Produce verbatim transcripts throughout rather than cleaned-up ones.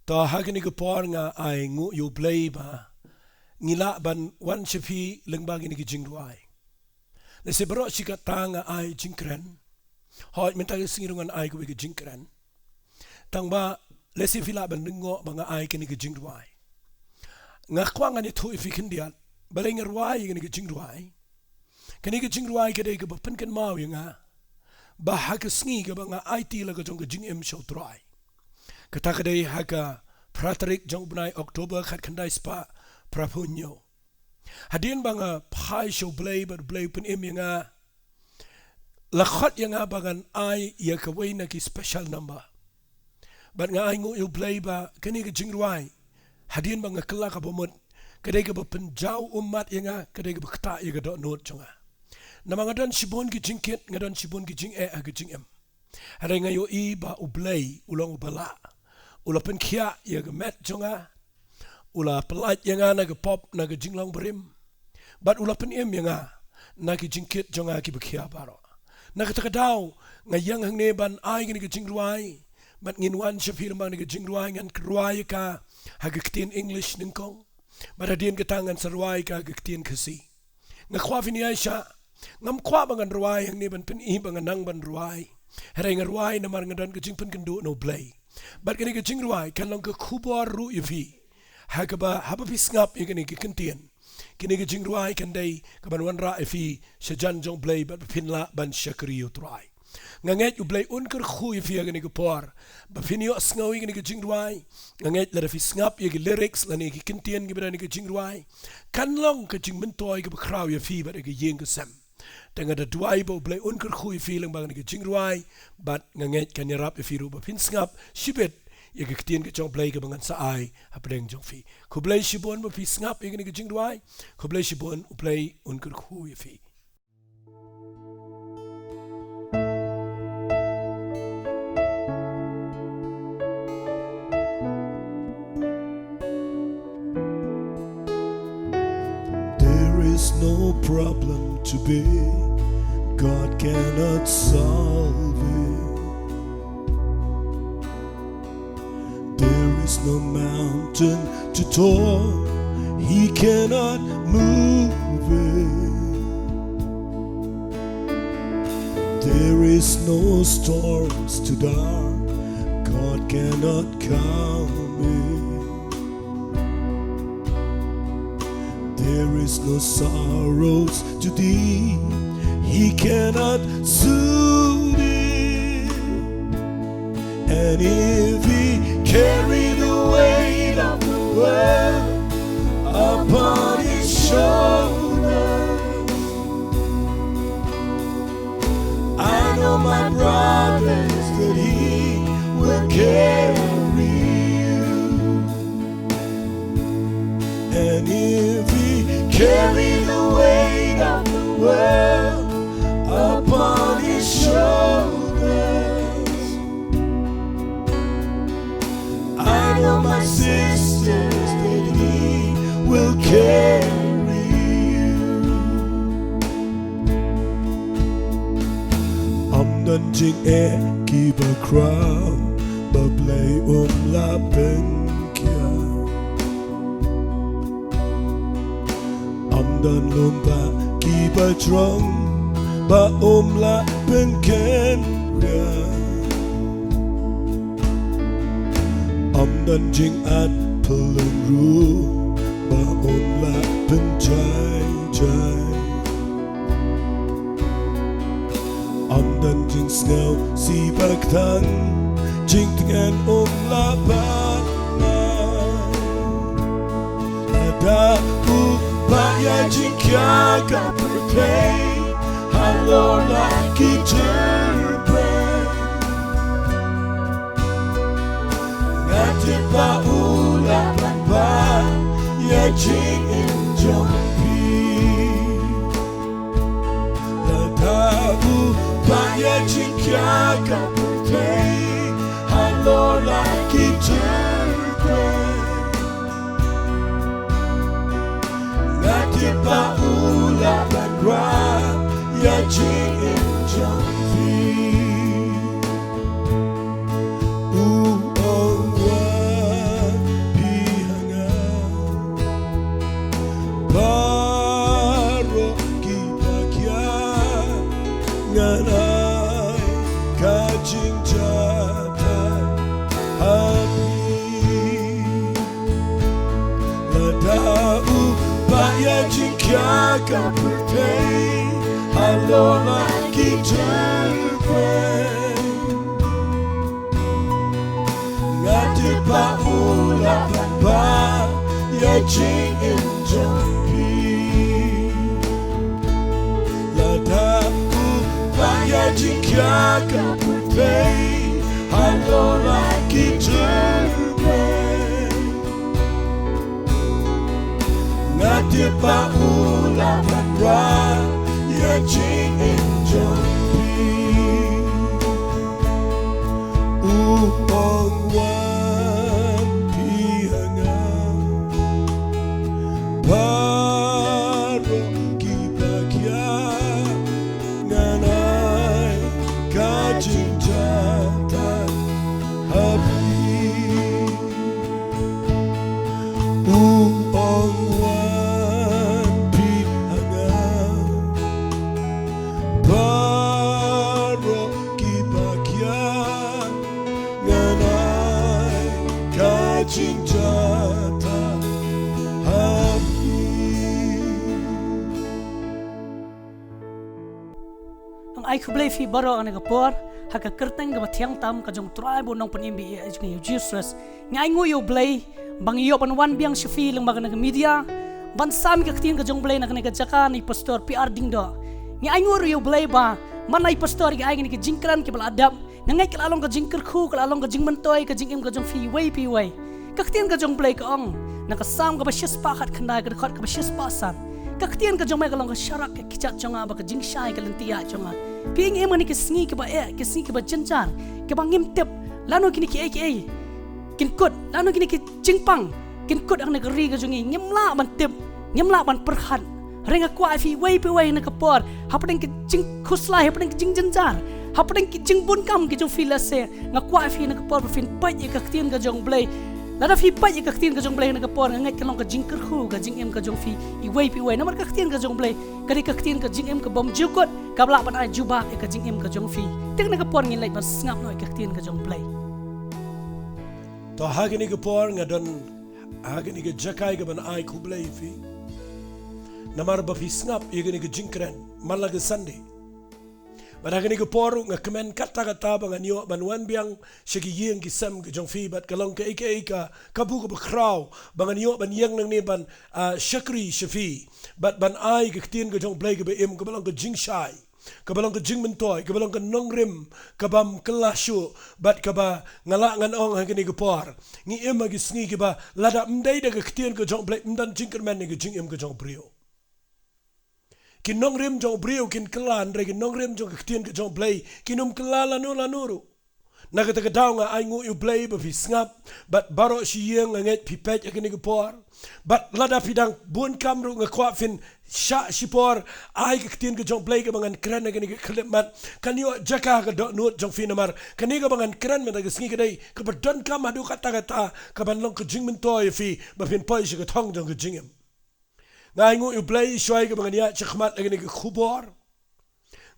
To ha kane ka por nga ai nguh ïa U Blei ba ngi lah ban wan sha phi lyngba kine ki jingrwai. Lehse baroh shi katta nga ai jingkren. Hooid, mynta ka sngi ruh ngan ai kawei ka jingkren. Tang ba lehse phi lah ban lyngngoh ba nga ai kine ki jingrwai. Nga kwah ngan ïathuh ïa phi khyndiat, balei nga rwai ïa kine ki jingrwai. Kine ki jingrwai ka dei kaba pynkynmaw ïa nga ba ha ka sngi kaba nga aiti la ka jong ka jingim sha U Trai. Kata ka dei ha ka phra tarik jong u bnai October khatkhyndai spah phraphew hynñiew. Hadien ba nga phai sha U Blei bad U Blei u pynim ïa nga, la khot ïa nga ba ngan ai ïa kawei na ki special number. Bad nga ai nguh ïa U Blei ba kane ka jingrwai, hadien ba nga kylla ka bamut, ka dei kaba pynjaw ummat ïa nga, ka dei kaba ktah ïa ka dohnud jong nga. Namar nga don shibun ki jingkit, nga don shibun ki jingeh ha ka jingim. Hynrei nga ïohi ba U Blei u long uba lah. U la pynkhiah ïa ka met jong nga. U la pyllait ïa nga na ka pop, na ka jinglong barim. Bad u la pynim ïa nga na ki jingkit jong nga kiba khia baroh. Na kata ka daw nga ïeng hangne ban ai kane ka jingrwai. Bad ngin wan sha phi lyngba kane ka jingrwai, ngan rwai ïa ka ha ka ktien English nyngkong. Bad hadien kata ngan sa rwai ïa ka ha ka ktien Khasi. Nga kwah phin ïai shah. Ngam kwah ba ngan rwai hangne ban pyni ba nga nang ban rwai. Hynrei nga rwai namar nga don ka jingpynkynduh na U Blei. Bad kane ka jingrwai kan long ka khubor ruh ïa phi. Ha kaba haba phi sngap ïa kane ka kyntien, kane ka jingrwai kan dei kaban wanrah ïa phi sha jan jong U Blei bad ba phin lah ban shakri ïa U Trai. Nga ngeit U Blei un kyrkhu ïa phi ha kane ka por ba phin ïohsngew ïa kane ka jingrwai. Nga ngeit lada phi sngap ïa ki lyrics lane ki kyntien kiba don ha kane ka jingrwai, kan long ka jingmyntoi kaba khraw ïa phi bad ïa ka ïing ka sem. Te nga da duwai ba U Blei un kyrkhu ïa phi lyngba kane ka jingrwai, bad nga ngeit kan ïarap ïa phi ruh ba phin sngap shibit ïa ka ktien ka jong U Blei kaba ngan sa ai hapdeng jong phi. Khublei shibun ba phi sngap ïa kane ka jingrwai. Khublei shibun, U Blei un kyrkhu ïa phi. There is no problem too big God cannot solve it. There is no mountain too tall He cannot move it. There is no storms too dark God cannot calm it. There is no sorrows too deep He cannot soothe it. And if He carry the weight of the world upon His shoulders, I know, my brothers, that He will carry you. And if He carry the weight of the world upon His shoulders, I know, my sisters, that He will carry you. Ym don jingeh kiba khraw ba Blei um lah pynkhiah. Ym don lum ba kiba jrong ba um lah pynkynriah. Ym don jingat pylung ruh ba um lah pynjai jai. Ym don jingsngew sih ba ktang, jingtngen um lah bat. Lada u bat ïa jingkhia ka pyrthei halor la ki jingpyrthei, nga tip ba u lah ban bat ïa jingim jong phi. Lada u bat ïa jingkhia ka pyrthei halor la ki jingpyrthei, nga tip ba u lah ban rah ïa jingim jong phi. U ong, wat Jingjia ha phi. Lada u ba ïa jingkhia ka pyrthei halor la ki jingpyrthei. Nga tip ba u la pynbha ïa jingim jong phi. Lada u ba ïa jingkhia ka pyrthei halor la ki jingpyrthei. Nga tip ba u la pynbha ïa jingim jong phi. U ong wan phi ha nga. Baroh kiba khia ngan ai ka jingjia ha phi. U ong wan phi ha nga. Baroh kiba khia ngan ai ka jingjia ha phi. Ngan ai khublei phi baroh ha kane ka por ha ka kyrteng kaba thiang tam ka jong u Trai bad u Nongpynim ba ïeit jong ngi u Jisu Khrist. Nga ainguh ïa u Blei ba ngi ïoh ban wan biang sha phi lyngba kane ka media ban sam ïa ka ktien ka jong u Blei na kane ka jaka na i Pastor P R Diengdoh. Nga ainguh ruh ïa u Blei ba man la i Pastor i ai kane ka jingkren kaba la dap. Nga ngeit ka la long ka jingkyrkhu, ka la long ka jingmyntoi ka jingim ka jong phi iwei pa iwei. Ka ktien ka jong u Blei ka ong na ka Salm kaba shispah khatkhyndai ka dkhot kaba shispah san. Ka ktien ka jong me ka long ka sharak ka kjat jong nga bad ka jingshai ka lynti ïaid jong nga. Phi, ngi im ha kine ki sngi kiba eh, ki sngi kiba jynjar, kiba ngim tip lano kine kiei kiei kin kut, lano kine ki jingpang kin kut ha kane ka ri ka jong ngi. Ngim lah ban tip, ngim lah ban pyrkhat. Hynrei nga kwah ïa phi iwei pa iwei ha kane ka por, hapdeng ki jingkhuslai, hapdeng ki jingjynjar, hapdeng ki jingbun kam ki jong phi lehse, nga kwah ïa phi ha kane ka por ba phin peit ïa ka ktien ka jong u Blei. Lada phi peit ïa ka ktien ka jong u Blei ha kane ka por, nga ngeit ka long ka jingkyrkhu ka jingim ka jong phi iwei pa iwei. Namar ka ktien ka jong u Blei ka dei ka ktien ka jingim ka bym jukut, kaba lah ban ai jubab ïa ka jingim ka jong phi. Te ha kane ka por ngin leit ban sngap noh ïa ka ktien ka jong u Blei. To ha kane ka por nga don ha kane ka jaka kaban ai khublei ïa phi. Namar ba phi sngap ïa kane ka jingkren man la ka Sunday. Bad ha kane ka por nga kmen katta katta ba ngan ïoh ban wan biang sha ki ïing ki sem ki jong phi bad ka long kaei kaei ka kabu kaba khraw ba ngan ïoh ban ïeng nangne ban, ah, shakri sha phi bad ban ai ka ktien ka jong u Blei kaba im, kaba long ka jingshai, kaba long ka jingmyntoi, kaba long ka nongrim kabym kylla shuh bad kaba nga lah ngan ong ha kane ka por, ngi im ha ki sngi kiba lada ym dei da ka ktien ka jong u Blei ym don jingkyrmen ïa ka jingim ka jong u briew. Ki nongrim jong u briew kin kylla, hynrei ki nongrim jong ka ktien ka jong u Blei kin ym kylla lano lano ruh. Na kata ka daw nga ainguh ïa u Blei ba phi sngap bad baroh shi ïing nga ngeit phi peit ha kane ka por. Bad lada phi dang bun kam ruh nga kwah phin shah shipor ai ka ktien ka jong u Blei kaba ngan kren ha kane ka khyllipmat. Kan ïoh jaka ha ka dohnud jong phi namar kane kaba ngan kren mynta ka sngi ka dei kaba donkam haduh katta katta kaban long ka jingmyntoi ïa phi ba phin poi sha ka thong jong ka jingim. Nga ainguh ïa u Blei shuwa kaba ngan ïaid shakhmat ha kane ka khubor.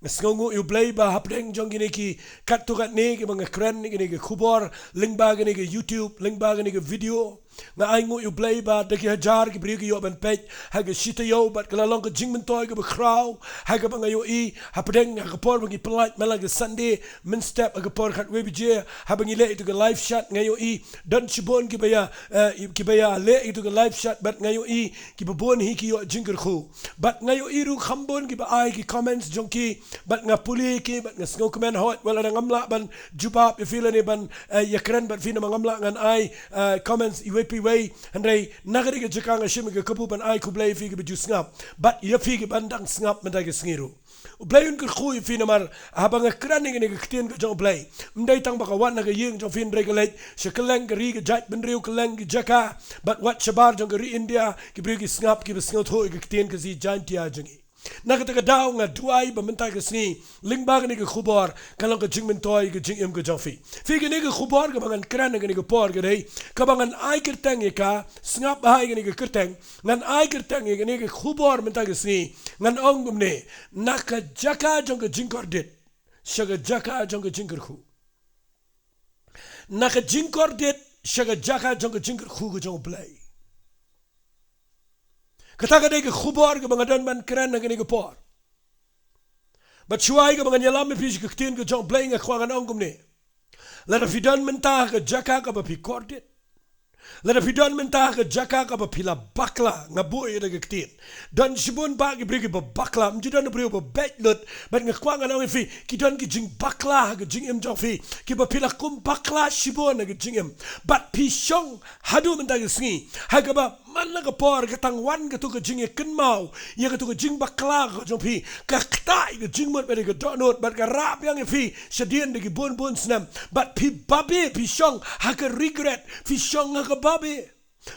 Nga sngewnguh ïa u Blei ba hapdeng jong kine ki katto katne kiba nga kren ïa kine ki khubor lyngba kane ka YouTube, lyngba kane ka video, nga ainguh ïa u Blei ba da ki hajar ki briew ki ïoh ban peit ha ka shi taïew bad ka la long ka jingmyntoi kaba khraw ha kaba nga ïohi hapdeng ha ka por ba ngi pyllait man la ka Sunday mynstep ha ka por khatwei baje haba ngi leh ïa kito ka live chat nga ïohi don shibun kiba ïa, eh, kiba ïa leh ïa kito ka live chat bad nga ïohi kiba bun hi ki ïoh jingkyrkhu. Bad nga ïohi ruh kham bun kiba ai ki comments jong ki bad nga pule ïa ki bad nga sngewkmen hooid wat la ngam lah ban jubab ïa phi lane ban, eh, ïakren bad phi namar ngam lah ngan ai, eh, comments iwei pa iwei. Hynrei na kane ka jaka nga shim ïa ka kabu ban ai khublei ïa phi kiba ju sngap bad ïa phi kiban dang sngap mynta ka sngi ruh. U Blei un kyrkhu ïa phi namar haba nga kren ïa kane ka ktien ka jong u Blei ym dei tang ba ka wan na ka ïing jong phi hynrei ka leit sha kylleng ka ri ka jaitbynriew, kylleng ki jaka bad wat shabar jong ka ri India ki briew ki sngap kiba sngewthuh ïa ka ktien ka ktien Jaintia jong ngi. Na kata ka daw nga duwai ba mynta ka sngi lyngba kane ka khubor ka long ka jingmyntoi ïa ka jingim ka jong phi. Phi, kane ka khubor kaba ngan kren ha kane ka por ka dei kaba ngan ai kyrteng ïa ka, sngap bha ïa kane ka kyrteng. Ngan ai kyrteng ïa kane ka khubor mynta ka sngi, ngan ong kumne, na ka jaka jong ka jingkordit sha ka jaka jong ka jingkyrkhu. na ka jingkordit sha ka jaka jong ka jingkyrkhu ka jong U Blei. Kata ka dei ka khubor kaba nga don ban kren ha kane ka por. Bad shuwa ïa kaba ngan ïalam ïa phi sha ka ktien ka jong U Blei, nga kwah ngan ong kumne. Lada phi don mynta ha ka jaka kaba phi kordit, lada phi don mynta ha ka jaka kaba phi la bakla, nga buh ïa ka ktien. Don shibun bah ki briew kiba bakla, ym ju don u briew ba beit lut, bad nga kwah ngan ong ïa phi, ki don ki jingbakla ha ka jingim jong phi, kiba phi la kum bakla shibun ha ka jingim. Bad phi shong haduh mynta ka sngi ha kaba man la ka por ka tang wan kato ka jingïakynmaw ïa kato ka jingbakla ka jong phi, ka ktah ïa ka jingmut bad ïa ka dohnud, bad ka rah biang ïa phi shadien da ki bun bun snem. Bad phi babe, phi shong ha ka regret, phi shong ha ka babe.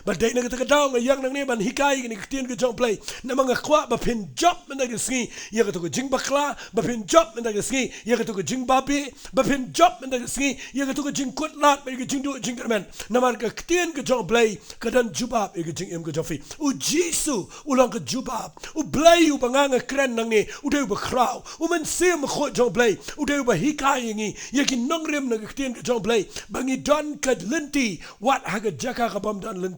Bad dei na kata ka daw nga ïeng nangne ban hikai ïa kane ka ktien ka jong U Blei. Namar nga kwah ba phin jop mynta ka sngi ïa kato ka jingbakla, ba phin jop mynta ka sngi ïa kato ka jingbabe, ba phin jop mynta ka sngi ïa kato ka jingkut lad bad ïa ka jingduh jingkyrmen. Namar ka ktien ka jong U Blei ka don jubab ïa ka jingim ka jong phi. U Jisu u long ka jubab. U Blei uba nga nga kren nangne u dei uba khraw. U Mynsiem Bakhuid jong U Blei u dei uba hikai ïa ngi, ïa ki nongrim na ka ktien ka jong U Blei, ba ngi don ka lynti wat ha ka jaka kabym don lynti.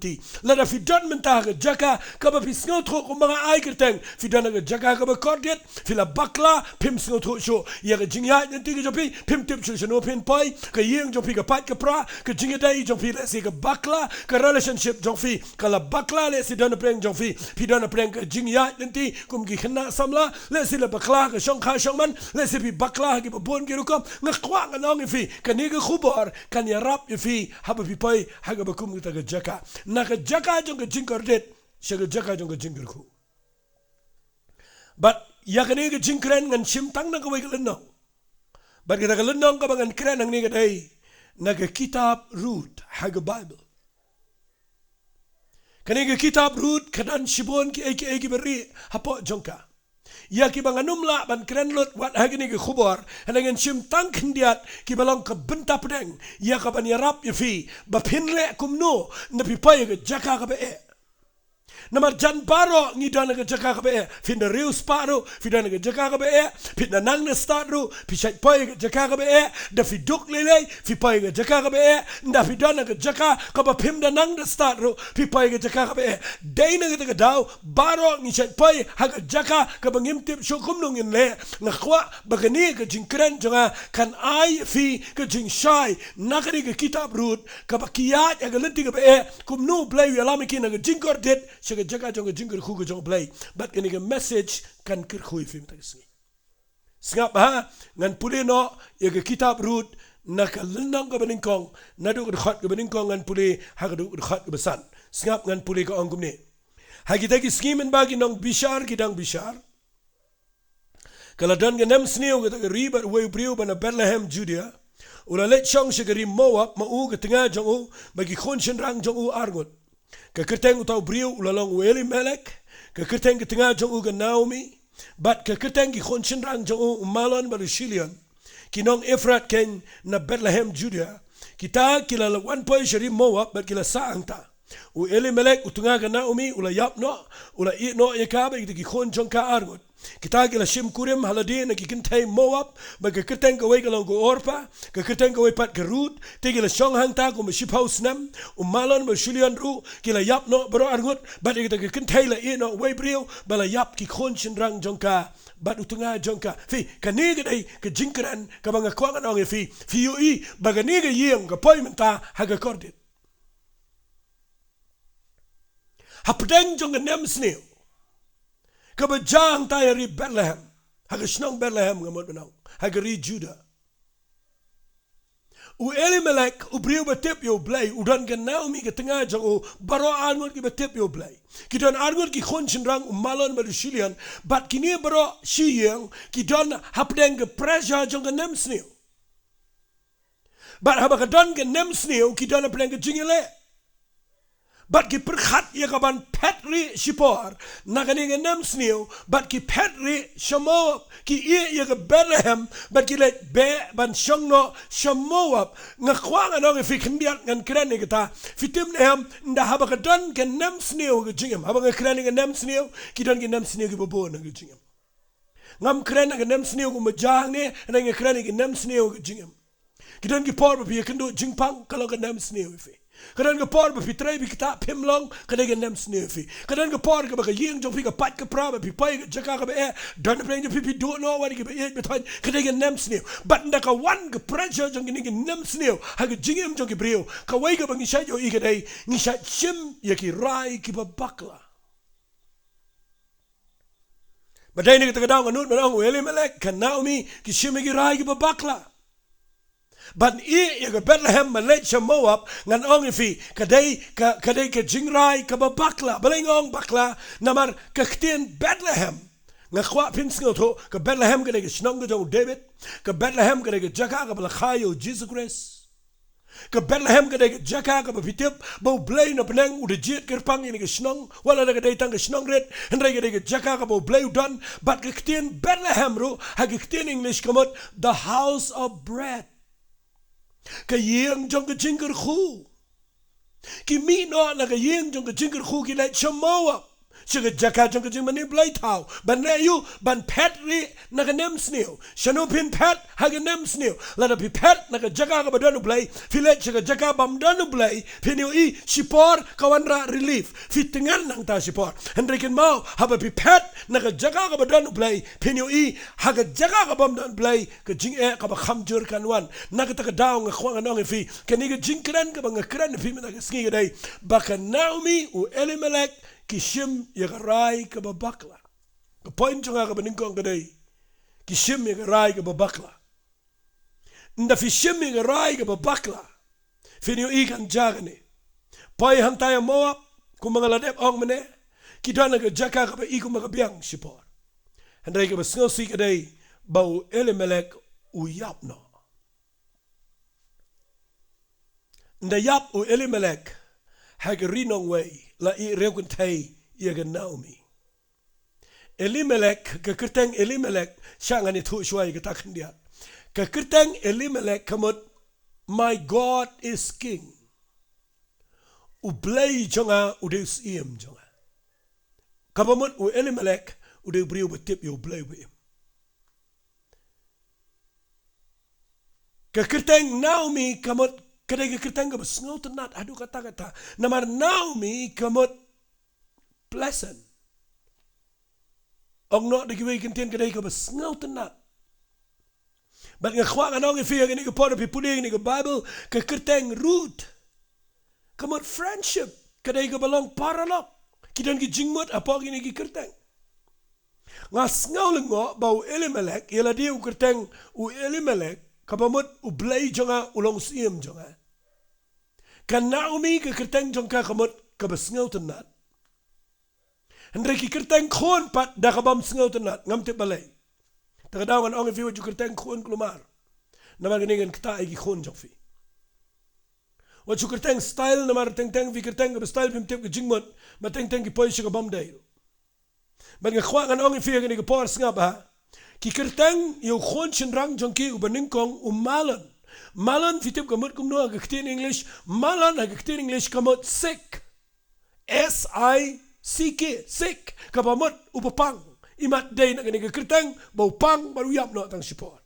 Lada phi don mynta ha ka jaka kaba phi sngewthuh kumba nga ai kyrteng, phi don ha ka jaka kaba kordit, phi la bakla, phim sngewthuh shuh ïa ka jingïaid lynti ka jong phi, phim tip shuh shano phin poi, ka ïing jong phi ka pait ka pra, ka jingïadei jong phi lehse ka bakla, ka relationship jong phi ka la bakla, lehse don hapdeng jong phi, phi don hapdeng ka jingïaid lynti kum ki khynnah samla, lehse la bakla ka shongkha shongman, lehse phi bakla ha kiba bun ki rukom. Nga kwah ngan ong ïa phi, kane ka khubor kan ïarap ïa phi haba phi poi ha kaba kum kata ka jaka. Na ka jaka jong ka jingkordit sha ka jaka jong ka jingkyrkhu. Bad ïa kane ka jingkren ngan shim tang na kawei ka lynnong. Bad kata ka lynnong kaba ngan kren hangne ka dei na ka kitab Ruth ha ka Baibl. Kane ka kitab Ruth ka don shibun kiei kiei kiba rieh hapoh jong ka, ïa kiba ngan ym lah ban kren lut wat ha kane ka khubor, hynrei ngan shim tang khyndiat kiba long ka bynta pdeng ïa kaban ïarap ïa phi ba phin leh kumno ynda phi poi ha ka jaka kaba eh. Namar jan baroh ngi don ha ka jaka kaba eh. Phin da riewspah ruh phi don ha ka jaka kaba eh. Phin da nang da stad ruh phi shait poi ha ka jaka kaba eh. Da phi duk lei lei phi poi ha ka jaka kaba eh. Da phi don ha ka jaka kaba phim da nang da stad ruh phi poi ha ka jaka kaba eh. Dei na kata ka daw baroh ngi shait poi ha ka jaka kaba ngim tip shuh kumno ngin leh. Nga kwah ba kane ka jingkren jong nga kan ai ïa phi ka jingshai na kane ka kitab Ruth, kaba ki ïaid ha ka lynti kaba eh, kumno U Blei u ïalam ïa ki na ka jingkordit sha ka jaka jong ka jingkyrkhu ka jong U Blei. Bad kane ka message kan kyrkhu ïa phi mynta ka sngi. Sngap ha, ngan pule noh ïa ka kitab Ruth na ka lynnong kaba nyngkong, naduh ka dkhot kaba nyngkong ngan pule ha ka dkhot kaba san. Sngap, ngan pule, ka ong kumne. Ha kita ki sngi mynba ki nongbishar ki dang bishar, ka la don ka nemsniew ha kata ka ri, bad uwei u briew uba na Bethlehem Judea u la leit shong sha ka ri Moab, ma u, ka tnga jong u bad ki khun shynrang jong u arngut. Ka kyrteng uta u briew u la long u Elimelek, ka kyrteng ka tnga jong u ka Naomi, bad ka kyrteng ki khun shynrang jong u u Mahlon bad u Shilion, ki nong Ephrath keiñ na Bethlehem Judea. Kita ki la wan poi sha ri Moab bad ki la sah hangta. U Elimelek u tnga ka Naomi u la ïap noh, u la ïeh noh ïa ka bad kita ki khun jong ka arngut. Kita ki la shim kurim ha lade na ki kynthei Moab, bad ka kyrteng kawei ka long ka Orpa, ka kyrteng kawei pat ka Ruth, te ki la shong hangta kumba shiphew snem. U Mahlon bad u Shilion ruh ki la ïap noh baroh arngut, bad ïa kita ki kynthei la ïeh noh uwei u briew, ba la ïap ki khun shynrang jong ka bad u tnga jong ka. Phi, kane ka dei ka jingkren kaba nga kwah ngan ong ïa phi. Phi ïohi ba kane ka ïing ka poi mynta ha ka kordit. Hapdeng jong ka nemsniew kaba jia hangta ïa ri Bethlehem, ha ka shnong Bethlehem nga mut ban ong, ha ka ri Judah. U Elimelek, u briew ba tip ïa U Blei, u don ka Naomi ka tnga jong u, baroh arngut kiba tip ïa U Blei. Ki don arngut ki khun shynrang u Mahlon bad u Shilion, bad kine baroh shi ïing ki don hapdeng ka pressure jong ka nemsniew. Bad haba ka don ka nemsniew ki don hapdeng ka jingïaleh. Bad ki pyrkhat ïa kaban phet rieh shipor na kane ka nemsniew, bad ki phet rieh sha Moab, ki ïeh ïa ka Bethlehem, bad ki leit beh ban shong noh sha Moab. Nga kwah ngan ong ïa phi khyndiat, ngan kren ïa kata. Phi tip ne em, ynda haba ka don ka nemsniew ha ka jingim, haba nga kren ïa ka nemsniew, ki don ki nemsniew kiba bun ha ka jingim. Ngam kren ïa ka nemsniew kumba jia hangne, hynrei nga kren ïa ka nemsniew ha ka jingim. Ki don ki por ba phi ïakynduh jingpang, ka long ka nemsniew ïa phi. Ka don ka por ba phi trei phi ktah phim long, ka dei ka nemsniew ïa phi. Ka don ka por kaba ka ïing jong phi ka pait ka pra, ba phi poi ka jaka kaba eh, don pyrshah jong phi phi duh noh wat ïa kiba ïeit ba thoh, ka dei ka nemsniew. Bad ynda ka wan ka pressure jong kine ki nemsniew ha ka jingim jong ki briew, kawei kaba ngi shait ïohi ka dei, ngi shait shim ïa ki rai kiba bakla. Ba dei na kata ka daw nga nud ban ong, u Elimelek, ka Naomi, ki shim ïa ki rai kiba bakla. Ban ïeh ïa ka Bethlehem ban leit sha Moab, ngan ong ïa phi, ka dei ka, ka dei ka jingrai kaba bakla. Balei nga ong bakla? Namar ka ktien Bethlehem, nga kwah phin sngewthuh, ka Bethlehem ka dei ka shnong ka jong u David. Ka Bethlehem ka dei ka jaka kaba la kha ïa u Jisu Khrist. Ka Bethlehem ka dei ka jaka kaba phi tip ba U Blei na bneng u da jied kyrpang ïa kane ka shnong, wat la ka dei tang ka shnong rit, hynrei ka dei ka jaka kaba U Blei u don. Bad ka ktien Bethlehem ruh ha ka ktien English ka mut the house of bread, ka ïing jong ka jingkyrkhu. Ki mih noh na ka ïing jong ka jingkyrkhu, ki leit sha Moab, sha ka jaka jong ka jingmane bleithaw. Ban leh aïu? Ban phet rieh na ka nemsniew. Shano phin phet? Ha ka nemsniew. Lada phi phet na ka jaka kaba don U Blei, phi leit sha ka jaka bym don U Blei, phin ïohi shipor ka wanrah relief. Phi thngan nangta shipor. Hynrei kynmaw, haba phi phet na ka jaka kaba don U Blei, phin ïohi ha ka jaka kabym don U Blei ka jingeh kaba kham jur kan wan. Na kata ka daw nga kwah ngan ong ïa phi, kane ka jingkren kaba nga kren ïa phi mynta ka sngi ka dei ba ka Naomi, u Elimelek, ki shim ïa ka rai kaba bakla. Ka point jong nga kaba nyngkong ka dei, ki shim ïa ka rai kaba bakla. Ynda phi shim ïa ka rai kaba bakla, phin ïohi kan jia kane. Poi hangtai ha Moab, kumba nga la dep ong mynne, ki don ha ka jaka kaba i kumba ka biang shipor. Hynrei kaba sngewsih ka dei ba u Elimelek u ïap noh. Ynda ïap u Elimelek ha ka ri nongwei, la ïeh riewkynthei ïa ka Naomi. Elimelek, ka kyrteng Elimelek, sha ngan ïathuh shuwa ïa kata khyndiat. Ka kyrteng Elimelek ka mut, "My God is King." U Blei jong nga u dei u Syiem jong nga. Kaba mut u Elimelek u dei u briew ba tip ïa U Blei uba im. Ka kyrteng Naomi ka mut, ka dei ka kyrteng kaba sngewtynnat haduh katta katta. Namar Naomi ka mut pleasant. Ong noh da kiwei ki kyntien, ka dei kaba sngewtynnat. Bad nga kwah ngan ong ïa phi ha kane ka por, phi pule ha kane ka Bible, ka kyrteng Ruth ka mut friendship, ka dei kaba long paralok. Ki don ki jingmut hapoh kine ki kyrteng. Nga sngew lyngngoh ba u Elimelek, ïa lade u kyrteng u Elimelek, kaba mut U Blei jong nga u long u Syiem jong nga. Ka Naomi, ka kyrteng jong ka ka mut kaba sngewtynnat. Hynrei ki kyrteng khun pat da kabym sngewtynnat, ngam tip balei. Ta ka daw ngan ong ïa phi, wat ju kyrteng khun kulmar. Namar kane kan ktah ïa ki khun jong phi. Wat ju kyrteng style, namar teng teng phi kyrteng kaba style phim tip ka jingmut, ba teng teng ki poi sha kabym dei. Bad nga kwah ngan ong ïa phi ha kane ka por, sngap ha. Ki kyrteng ïa u khun shynrang jong ki uba nyngkong, u Mahlon. Mahlon phi tip ka mut kumno ha ka ktien English? Mahlon ha ka ktien English ka mut sick. S I C K, sick. Kaba mut uba pang. Imat dei na kane ka kyrteng ba u pang bad u ïap noh tang shipor.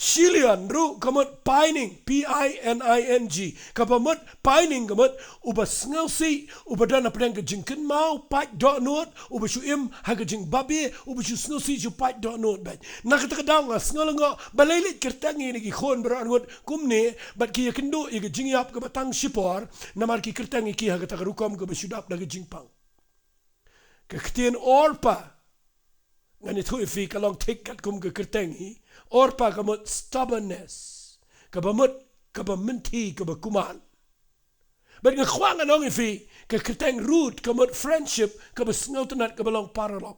Chilion ruh ka mut pining, P I N I N G. Kaba mut pining ka mut uba sngewsih, uba don hapdeng ka jingkynmaw, pait dohnud, uba shu im ha ka jingbabe, uba shu sngewsih shu pait dohnud beit. Na kata ka daw nga sngew lyngngoh, balei leit kyrteng ïa kine ki khun baroh arngut kumne, bad ki ïakynduh ïa ka jingïap kaba tang shipor, namar ki kyrteng ïa ki ha kata ka rukom kaba shu dap da ka jingpang. Ka ktien Orpah, ngan ïathuh ïa phi, ka long thik katkum ka kyrteng hi. Orpah ka mut stubbornness, kaba mut kaba mynthi, kaba kuman. Bad nga kwah ngan ong ïa phi, ka kyrteng Ruth ka mut friendship, kaba sngewtynnat, kaba long paralok.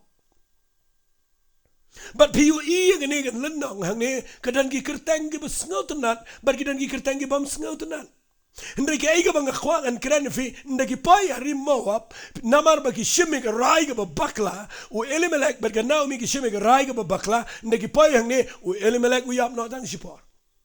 Bad phi ïohi ïa kane ka lynnong hangne, ka don ki kyrteng kiba sngewtynnat, bad ki don ki kyrteng kibym sngewtynnat. Hynrei kaei kaba nga kwah ngan kren ïa phi, ynda ki poi ha ri Moab, namar ba ki shim ïa ka rai kaba bakla, u Elimelek bad ka Naomi ki shim ïa ka rai kaba bakla, ynda ki poi hangne, u Elimelek u ïap noh tang shipor.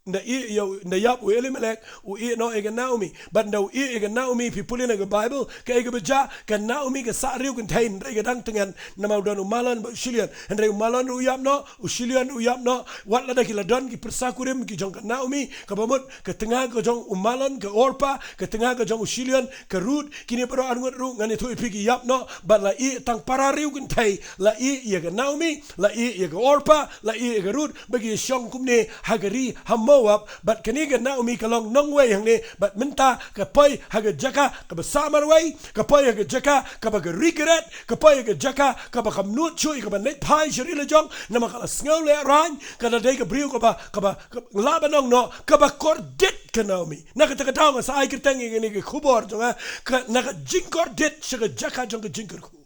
Ynda ïeh ïa u, ynda ïap u Elimelek, u ïeh noh ïa ka Naomi. Bad ynda u ïeh ïa ka Naomi, phi pule na ka Baibl, kaei kaba jia, ka Naomi ka sah riewkynthei, hynrei ka dang tyngen, namar u don u Mahlon bad u Shilion. Hynrei u Mahlon ruh u ïap noh, u Shilion ruh u ïap noh, wat lada ki la don ki pyrsa kurim ki jong ka Naomi, kaba mut, ka tnga ka jong u Mahlon, ka Orpah, ka tnga ka jong u Shilion, ka Ruth, kine baroh arngut ruh, ngan ïathuh ïa phi ki ïap noh, bad la ïeh tang para riewkynthei, la ïeh ïa ka Naomi, la ïeh ïa ka Orpah, la ïeh ïa ka Ruth, ba ki shong kumne ha ka ri ha Moab, bad kane ka Naomi ka long nongwei hangne, bad mynta ka poi ha ka jaka kaba sah marwei, ka poi ha ka jaka kaba ka regret, ka poi ha ka jaka kaba kam nud shuh ïa kaba leit phai sha ri la jong, namar ka la sngew lehraiñ, ka la dei ka briew kaba, kaba, kaba lah ban ong noh, kaba kordit ka Naomi. Na kata ka daw nga sa ai kyrteng ïa kane ka khubor jong nga, ka, na ka jingkordit sha ka jaka jong ka jingkyrkhu.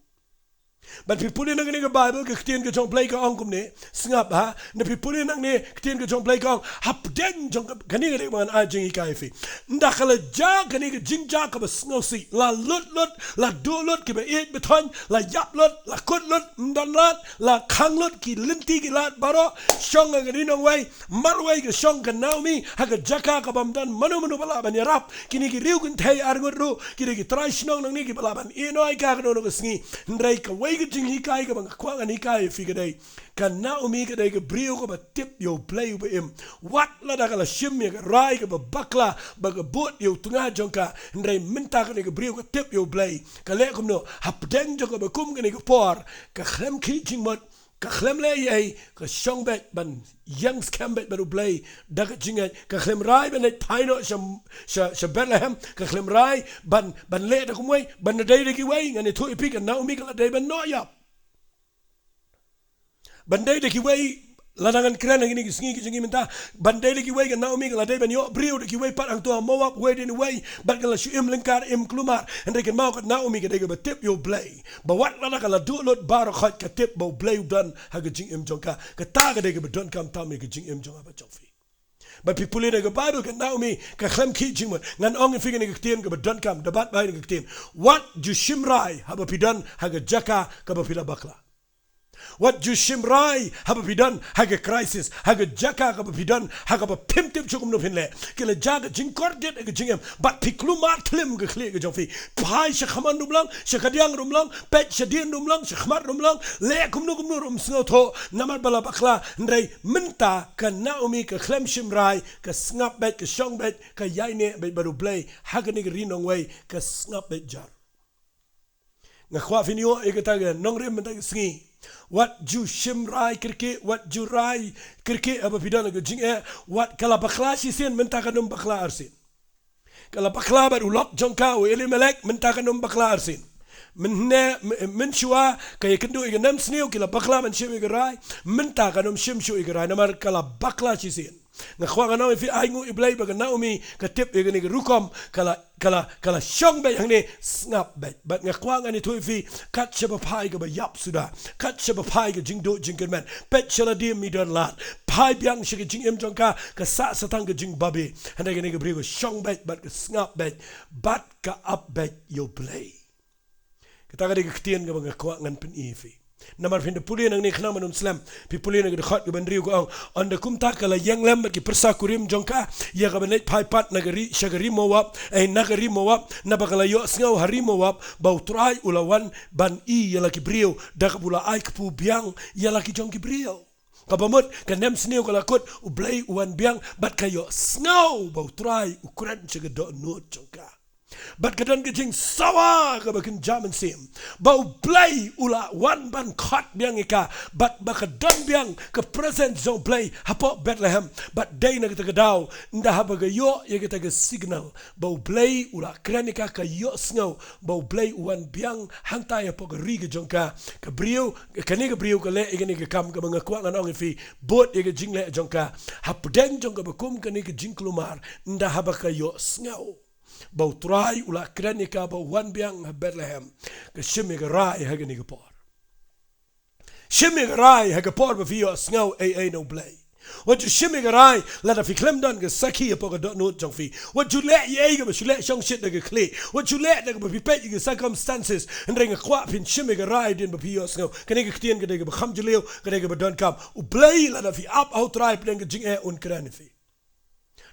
Bad phi pule na kane ka Baibl, ka ktien ka jong u Blei ka ong kumne, sngap ha, ynda phi pule na kane ka ktien ka jong u Blei ka ong, hapdeng jong ka, kane ka dei ba ngan ai jinghikai ïa phi. Ynda ka la jia kane ka jingjia kaba sngewsih, la lut lut, la duh lut kiba ïeit ba thoiñ, la ïap lut, la kut lut, ym don lad, la khang lut, ki lynti ki lad baroh, shong ha ka ri nongwei, marwei ka shong ka Naomi, ha ka jaka kaba ym don mano mano ba lah ban ïarap, kine ki riewkynthei arngut ruh, ki dei ki trai shnong nangne kiba lah ban ïeh noh ïa ka kano kano ka sngi. Hynrei kawei ka jinghikai kaba nga kwah ngan hikai ïa phi ka dei, ka Naomi ka dei ka briew kaba tip ïa u Blei uba im. Wat lada ka la shim ïa ka rai kaba bakla, ba ka bud ïa u tnga jong ka, hynrei mynta ka dei ka briew ka tip ïa u Blei. Ka leh kumno, hapdeng jong kaba kum kane ka por, ka khlem khih jingmut, ka khlem leh ei ei, ka shong beit ban ïeng skhem beit bad u Blei da ka jingngeit, ka khlem rai ban leit phai noh sha, sha, sha Bethlehem, ka khlem rai ban, ban leh da kumwei, ban da dei da kiwei, ngan ïathuh ïa phi, ka Naomi ka la dei ban noh ïap. Ban dei da kiwei, lada ngan kren ha kine ki sngi ki jong ngi mynta, ban dei da kiwei ka Naomi ka la dei ban ïoh briew da kiwei pat hangto ha Moab, wei dien wei, bad ka la shu im lyngkar im kulmar, hynrei kynmaw ka Naomi ka dei kaba tip ïa u Blei. Ba wat lada ka la duh lut baroh khoit ka tip ba u Blei u don ha ka jingim jong ka. Kata ka dei kaba donkam tam ïa ka jingim jong nga bad jong phi. Bad phi pule na ka Baibl ka Naomi ka khlem khih jingmut. Ngan ong ïa phi kane ka ktien kaba donkam, da bat bha ïa kane ka ktien. Wat ju shim rai haba phi don ha ka jaka kaba phi la bakla. Wat ju shim rai haba phi don ha ka crisis, ha ka jaka kaba phi don, ha kaba phim tip shuh kumno phin leh. Ki la jia ka jingkordit ha ka jingim, bad phi kulmar thlem ka khlieh ka jong phi. Phai sha khmat ruh ym long, sha kadiang ruh ym long, peit sha dien ruh ym long, sha khmat ruh ym long, leh kumno kumno ruh ym sngewthuh, namar ba la bakla, hynrei mynta ka Naomi ka khlem shim rai, ka sngap beit, ka shong beit, ka ïaineh beit bad u Blei, ha kane ka ri nongwei, ka sngap beit jar. Nga kwah phin ïoh ïa kata ka nongrim mynta ka sngi. Wat ju shim rai kyrkieh, wat ju rai kyrkieh haba phi don ha ka jingeh, wat ka la bakla shisien mynta kan ym bakla arsien. Ka la bakla bad u lok jong ka u Elimelek mynta kan ym bakla arsien. Mynne, m-, mynshuwa ka ïakynduh ïa ka nemsniew ki la bakla ban shim ïa ka rai, mynta kan ym shim shuh ïa ka rai namar ka la bakla shisien. Nga kwah ngan ong ïa phi, ai nguh ïa u Blei ba ka Naomi ka tip ïa kane ka rukom, ka la, ka la, ka la shong beit hangne, sngap beit. Bad nga kwah ngan ïathuh ïa phi, kat shaba phai kaba ïap suda, kat shaba phai ka jingduh jingkyrmen, peit sha lade ym don lad, phai biang sha ka jingim jong ka, ka sah sa tang ka jingbabe. Hynrei kane ka briew ka shong beit bad ka sngap beit bad ka ap beit ïa u Blei. Kata ka dei ka ktien kaba nga kwah ngan pyni ïa phi. Namar phin da pule nangne khnang ban ym slem. Phi pule na ka dkhot kaba hynriew ka ong, ynda kumta ka la ïeng lem bad ki pyrsa kurim jong ka ïa kaban leit phai pat na ka ri, sha ka ri Moab, eh, na ka ri Moab, naba ka la ïohsngew ha ri Moab ba U Trai u la wan ban ïeh ïa la ki briew, da kaba u la ai kpu biang ïa la ki jong ki briew. Kaba mut ka nemsniew ka la kut, U Blei u wan biang bad ka ïohsngew ba U Trai u kren sha ka dohnud jong ka. Bad ka don ka jingsawa kaba kynja mynsiem ba U Blei u la wan ban khot biang ïa ka, bad ba ka don biang ka presence jong U Blei hapoh Bethlehem. Bad dei na kata ka daw, ynda haba ka ïoh ïa kata ka signal ba U Blei u la kren ïa ka, ka ïohsngew ba U Blei u wan biang hangta hapoh ka ri ka jong ka. Ka briew, kane ka briew ka leh ïa kane ka kam kaba nga kwah ngan ong ïa phi, bud ïa ka jingleh jong ka. Hapdeng jong kaba kum kane ka jingkulmar, ynda haba ka ïohsngew ba U Trai u la kren ïa ka ba u wan biang ha Bethlehem, ka shim ïa ka rai ha kane ka por. Shim ïa ka rai ha ka por ba phi ïohsngew ei ei na U Blei. Wat ju shim ïa ka rai lada phi khlem don ka sakhi hapoh ka dohnud jong phi. Wat ju leh ei ei kaba shu leh shongshit da ka khlieh. Wat ju leh da kaba phi peit ïa ka circumstances. Hynrei nga kwah phin shim ïa ka rai hadien ba phi ïohsngew. Kane ka ktien ka dei kaba kham jylliew, ka dei kaba donkam. U Blei lada phi ap ha U Trai hapdeng ka jingeh un kren ïa phi.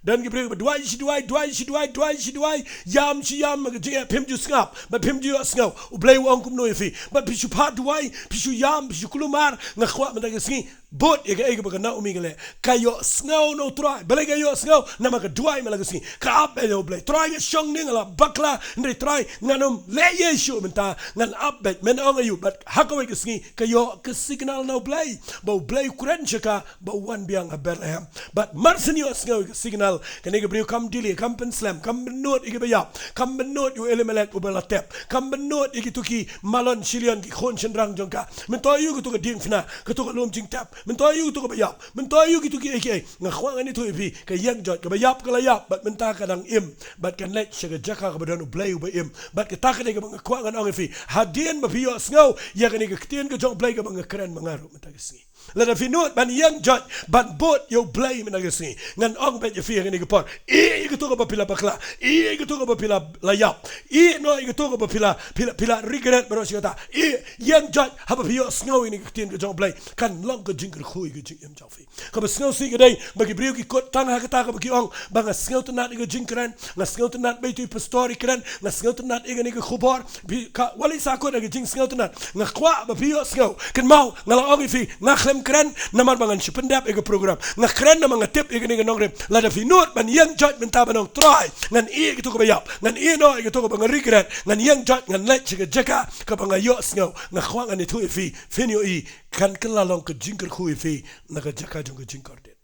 Don ki briew ba duwai shi duwai, duwai shi duwai, duwai shi duwai, ïam shi ïam, ma ka jingeh phim ju sngap, bad phim ju ïohsngew. U Blei u ong kumno ïa phi? Bad phi shu phah duwai, phi shu ïam, phi shu kulmar, nga kwah mynta ka sngi bud ïa kaei kaba ka Naomi ka leh. Ka ïohsngew na u Trai. Balei ka ïohsngew? Namar ka duwai man la ka sngi. Ka ap beit ïa u Blei. Trai, nga shong ne nga la bakla, hynrei Trai, ngan ym leh ei ei shuh mynta, ngan ap beit, men ong aïu. Bad ha kawei ka sngi ka ïoh ka signal na u Blei, ba u Blei u kren sha ka ba u wan biang ha Bethlehem. Bad mar shen ïohsngew ïa ka signal, kane ka briew kam dili, kam pynslem, kam bynnud ïa kiba ïap, kam bynnud ïa u Elimelek uba la tep, kam bynnud ïa kito ki malon shilion ki khun shynrang jong ka. Myntoi ïa kito ka diengphna, kito ka lum jingtep, myntoi ïa kito kaba ïap, myntoi ïa kito kiei kiei. Nga kwah ngan ïathuh ïa phi, ka ïeng joit, kaba ïap ka la ïap, bad mynta ka dang im, bad kan leit sha ka jaka kaba don u Blei uba im. Bad kata ka dei kaba nga kwah ngan ong ïa phi, hadien ba phi ïohsngew ïa kane ka ktien ka jong u Blei kaba nga kren ma nga ruh mynta ka sngi. Lada phi nud ban ïeng joit, ban bud ïa u Blei mynta ka sngi, ngan ong beit ïa phi ha kane ka por, ïeh ïa kato kaba phi la bakla, ïeh ïa kato kaba phi la, la ïap, ïeh noh ïa kato kaba phi la, phi la, phi la regret baroh shi katta. Ïeh, ïeng joit haba phi ïohsngew ïa kane ka ktien ka jong u Blei, kan long ka jingkyrkhu ïa ka jingim jong phi. Kaba sngewsih ka dei ba ki briew ki kut tang ha kata kaba ki ong ba nga sngewtynnat ïa ka jingkren, nga sngewtynnat ba ito i pastor i kren, nga sngewtynnat ïa kane ka khubor. Phi, ka, wat leit sahkut ha ka jingsngewtynnat. Nga kwah ba phi ïohsngew. Kynmaw, nga la ong ïa phi, nga khlem kren namar ba ngan shu pyndep ïa ka program. Nga kren namar nga tip ïa kane ka nongrim. Lada phi nud ban ïeng joit mynta ban ong, Trai, ngan ïeh ïa kato kaba ïap, ngan ïeh noh ïa kato kaba nga regret, ngan ïeng joit, ngan leit sha ka jaka kaba nga ïohsngew. Nga kwah ngan ïathuh ïa phi, phin ïohi, kan kylla long ka jingkyrkhu ïa phi na ka jaka jong ka jingkordit.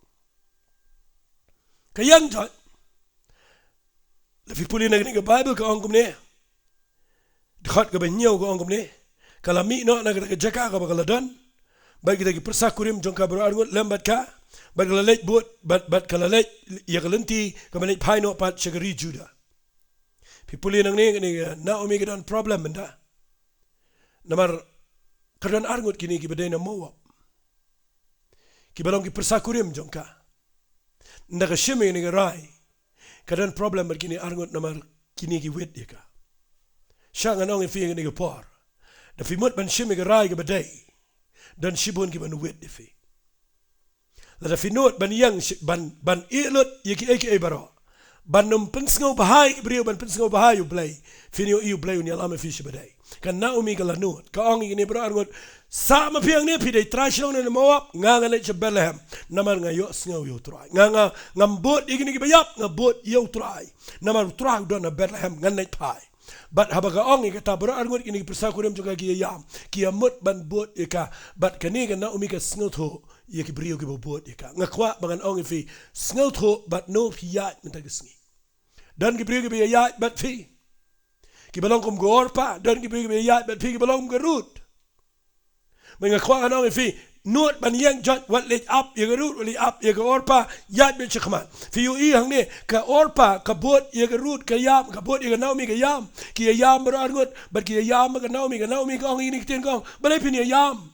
Ka ïeng joit. Lada phi pule na kane ka Baibl ka ong kumne. Dkhot kaba hynñiew ka ong kumne. Ka la mih noh na kata ka jaka kaba ka la don, bad kita ki pyrsa kurim jong ka baroh arngut lem bad ka, bad ka la leit bud, bad, bad ka la leit ïa ka lynti kaba leit phai noh pat sha ka ri Judah. Phi pule nangne, kane ka Naomi ka don problem mynta. Namar ka don arngut kine kiba dei na Moab, kiba long ki pyrsa kurim jong ka. Ynda ka shim ïa kane ka rai, ka don problem bad kine arngut namar kine ki wit ïa ka. Sha ngan ong ïa phi ha kane ka por, da phi mut ban shim ïa ka rai kaba dei, don shibun kiban wit ïa phi. Lada phi nud ban ïeng shi-, ban, ban ïeh lut ïa kiei kiei baroh, ban ym pynsngewbha ïa ki briew, ban pynsngewbha ïa u Blei, phin ïohi u Blei un ïalam ïa phi shibadei. Ka Naomi ka la nud, ka ong ïa kine baroh arngut, sah ma phi hangne, phi dei trai shnong na Moab, nga ngan leit sha Bethlehem, namar nga ïohsngew ïa u Trai. Nga, nga, ngam bud ïa kine kiba ïap, nga bud ïa u Trai. Namar u Trai u don ha Bethlehem, ngan leit phai. Bad haba ka ong ïa kata, baroh arngut kine ki pyrsa kurim jong ka ki ïa ïam, ki ïa mut ban bud ïa ka. Bad kane ka Naomi ka sngewthuh ïa ki briew kiba bud ïa ka. Nga kwah ba ngan ong ïa phi, sngewthuh bad noh phi ïaid mynta ka sngi. Don ki briew kiba ïa ïaid bad phi, kiba long kum ka Orpah, don ki briew kiba ïa ïaid bad phi, kiba long kum ka Ruth. Bad nga kwah ngan ong ïa phi, nud ban ïeng joit, wat leit ap ïa ka Ruth, wat leit ap ïa ka Orpah, ïaid beit shakhmat. Phi ïohi hangne, ka Orpah ka bud ïa ka Ruth ka ïam, ka bud ïa ka Naomi ka ïam. Ki ïa ïam baroh arngut, bad ki ïa ïam bad ka Naomi, ka Naomi ka ong ïa kine ki ktien, ka ong, balei phin ïa ïam?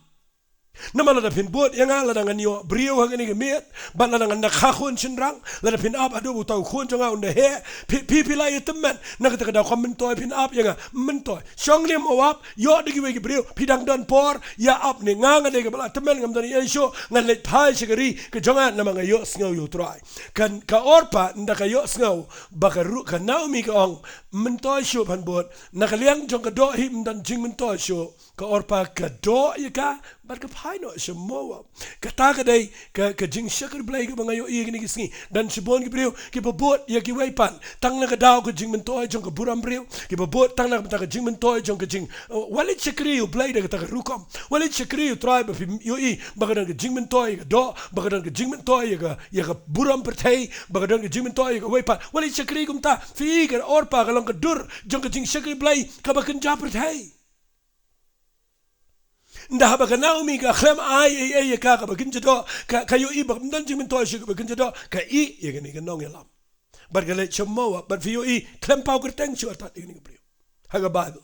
Namar lada phin bud ïa nga, lada ngan ïoh briew ha kane ka miet, bad lada ngan da kha khun shynrang, lada phin ap haduh ba uta u khun jong nga un da heh, phi, phi, phi la ïa tymmen, na kata ka daw kam myntoi phin ap ïa nga, myntoi. Shong ne Moab, ïoh da kiwei ki briew, phi dang don por ïa ap ne nga, nga dei kaba la tymmen, ngam don ei ei shuh, ngan leit phai sha ka ri ka jong nga namar nga ïohsngew ïa u Trai. Kan ka Orpah ynda ka ïohsngew ba ka Ruth, ka Naomi ka ong, myntoi shuh phan bud, na ka liang jong ka doh hi ym don jingmyntoi shuh. Ka Orpah ka doh ïa ka, bad ka phai noh sha Moab. Kata ka dei ka, ka jingshakri Blei kaba nga ïohi ïa kine ki sngi. Don shibun ki briew kiba bud ïa kiwei pat tang na ka daw ka jingmyntoi jong ka burom briew, kiba bud tang na ka bynta ka jingmyntoi jong ka jing, uh, wat leit shakri ïa u Blei da kata ka rukom. Wat leit shakri ïa u Trai, ba phi ïohi ba ka don ka jingmyntoi ïa ka doh, ba ka don ka jingmyntoi ïa ka, ïa ka burom pyrthei, ba ka don ka jingmyntoi ïa kawei pat. Wat leit shakri kumta. Phi, ka Orpah ka long ka dur jong ka jingshakri Blei kaba kynja pyrthei. Ynda haba ka Naomi ka khlem ai ei ei ïa ka, kaba kynja doh, ka, ka ïohi ba ym don jingmyntoi shuh, kaba kynja doh, ka ïeh ïa kane ka nongïalam. Bad ka leit sha Moab, bad phi ïohi khlem paw kyrteng shuh artat ïa kane ka briew ha ka Baibl.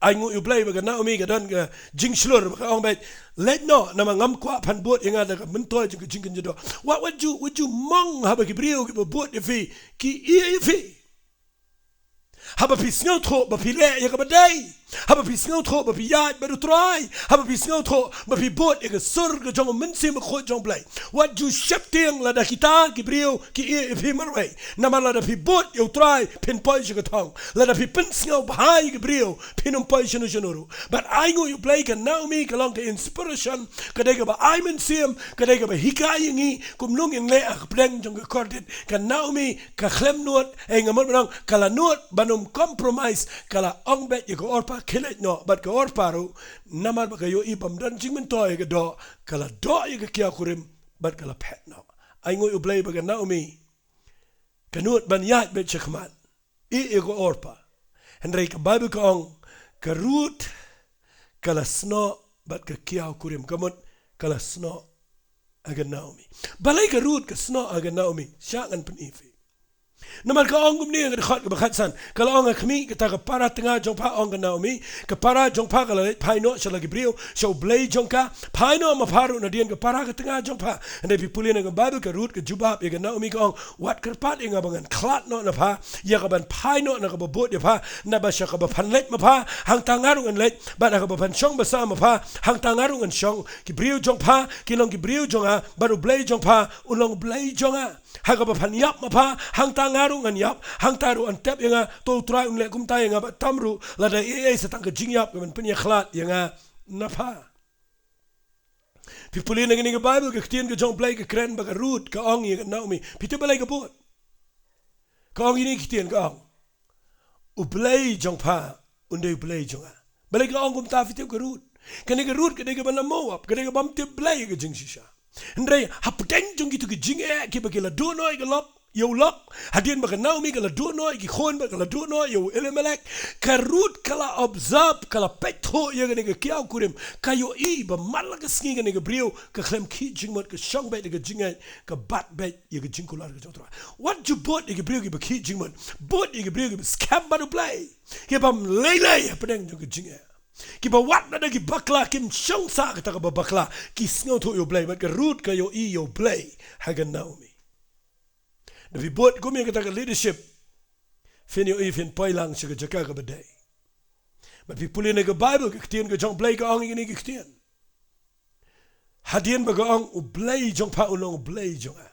Ai nguh ïa u Blei ba ka Naomi ka don ka jingshlur, ba ka ong beit, leit noh, namar ngam kwah phan bud ïa nga da ka myntoi jong ka jingkynja doh. Wat, wat ju, wat ju mong haba ki briew kiba bud ïa phi ki ïeh ïa phi. Haba phi sngewthuh ba phi leh ïa kaba dei, Haba phi sngewthuh ba phi ïaid bad U Trai, haba phi sngewthuh ba phi bud ïa ka sur ka jong U Mynsiem Bakhuid jong U Blei, wat ju sheptieng lada kita ki briew ki ïeh ïa phi marwei. Namar lada phi bud ïa U Trai phin poi sha ka thong. Lada phi pynsngewbha ïa ki briew phin ym poi shano shano ruh. Bad ainguh ïa U Blei, ka Naomi ka long ka inspiration, ka dei kaba ai mynsiem, ka dei kaba hikai ïa ngi kumno ngin leh ha ka pdeng jong ka kordit. Ka Naomi ka khlem nud, eh, nga mut ban ong, ka la nud ban ym compromise, ka la ong beit ïa ka Orpa, khie leit noh, bad ka Orpa ruh, namar ba ka ïohi bym don jingmyntoi ïa ka doh, ka la doh ïa ka kiaw kurim bad ka la phet noh. Ainguh ïa U Blei ba ka Naomi ka nud ban ïaid beit sha khmat, ïeh ïa ka Orpa. Hynrei ka Baibl ka ong, ka Ruth ka la snoh bad ka kiaw kurim, ka mut ka la snoh ha ka Naomi. Balei ka Ruth ka snoh ha ka Naomi? Sha ngan pyni ïa phi. Namar ka ong kumne ha ka dkhot kaba khatsan, ka la ong, ha khmih, kata ka para tnga jong pha, ong ka Naomi, ka para jong pha ka la leit phai noh sha la ki briew, sha U Blei jong ka. Phai noh ma pha ruh nadien ka para ka tnga jong pha. Hynrei phi pule na ka Baibl, ka Ruth ka jubab ïa ka Naomi, ka ong, wat kyrpad ïa nga ba ngan khlad noh na pha ïa ka ban phai noh na kaba bud ïa pha, naba sha kaba phan leit ma pha, hangta nga ruh ngan leit, bad ha kaba phan shong basa ma pha, hangta nga ruh ngan shong. Ki briew jong pha ki long ki briew jong nga, bad U Blei jong pha u long U Blei jong nga. Ha kaba phan ïap ma pha, hangta nga ruh ngan ïap, hangta ruh yn tep ïa nga. To U Trai un leh kumta ïa nga bad tam ruh, lada ei ei sa tang ka jingïap ka ban pynïakhlad ïa nga na pha. Phi pule na kane ka Baibl, ka ktien ka jong U Blei ka kren ba ka Ruth ka ong ïa ka Naomi, phi tip balei ka bud? Ka ong ïa kane ka ktien, ka ong, U Blei jong pha un dei U Blei jong nga. Balei ka ong kumta, phi tip, ka Ruth? Kane ka Ruth ka dei kaba na Moab, ka dei kaba ym tip Blei ka jingshisha. Hynrei hapdeng jong kito ki jingeh kiba ki la duh noh ïa ka lok, ïa u lok, hadien ba ka Naomi ka la duh noh ïa ki khun bad ka la duh noh ïa u Elimelek, ka Ruth ka la observe, ka la peit thuh ïa kane ka kiaw kurim, ka ïohi ba man la ka sngi kane ka briew ka khlem khih jingmut, ka shong beit da ka jingngeit, ka bat beit ïa ka jingkular ka jong U Trai. Wat ju bud ïa ki briew kiba khih jingmut, bud ïa ki briew kiba skhem bad U Blei, kiba ym lei lei hapdeng jong ka jingeh, kiba wat lada ki bakla kim shong sah kata kaba bakla, ki sngewthuh ïa U Blei. Bad ka Ruth ka ïohi ïa U Blei ha ka Naomi. Da phi bud kum ïa kata ka leadership, phin ïohi phin poi lang sha ka jaka kaba dei. Bad phi pule na ka Baibl, ka ktien ka jong U Blei ka ong ïa kine ki ktien. Hadien ba ka ong, U Blei jong pha u long U Blei jong nga,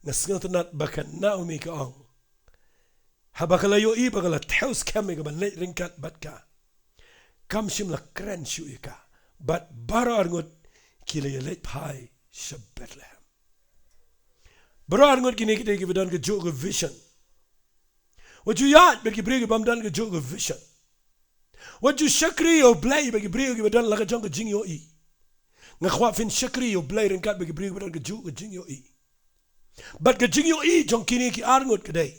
nga sngewtynnat ba ka Naomi ka ong, haba ka la ïohi ba ka la thew skhem ïa ka ban leit ryngkat bad ka, kam shym la kren shuh ïa ka. Bad baroh arngut ki la ïaleit phai sha Bethlehem. Baroh arngut kine ki dei kiba don kajuh ka vision. Wat ju ïaid bad ki briew kiba ym don kajuh ka vision. Wat ju shakri ïa U Blei bad ki briew kiba don la ka jong ka jingïohi. Nga kwah phin shakri ïa U Blei ryngkat bad ki briew kiba don kajuh ka jingïohi. Bad ka jingïohi jong kine ki arngut ka dei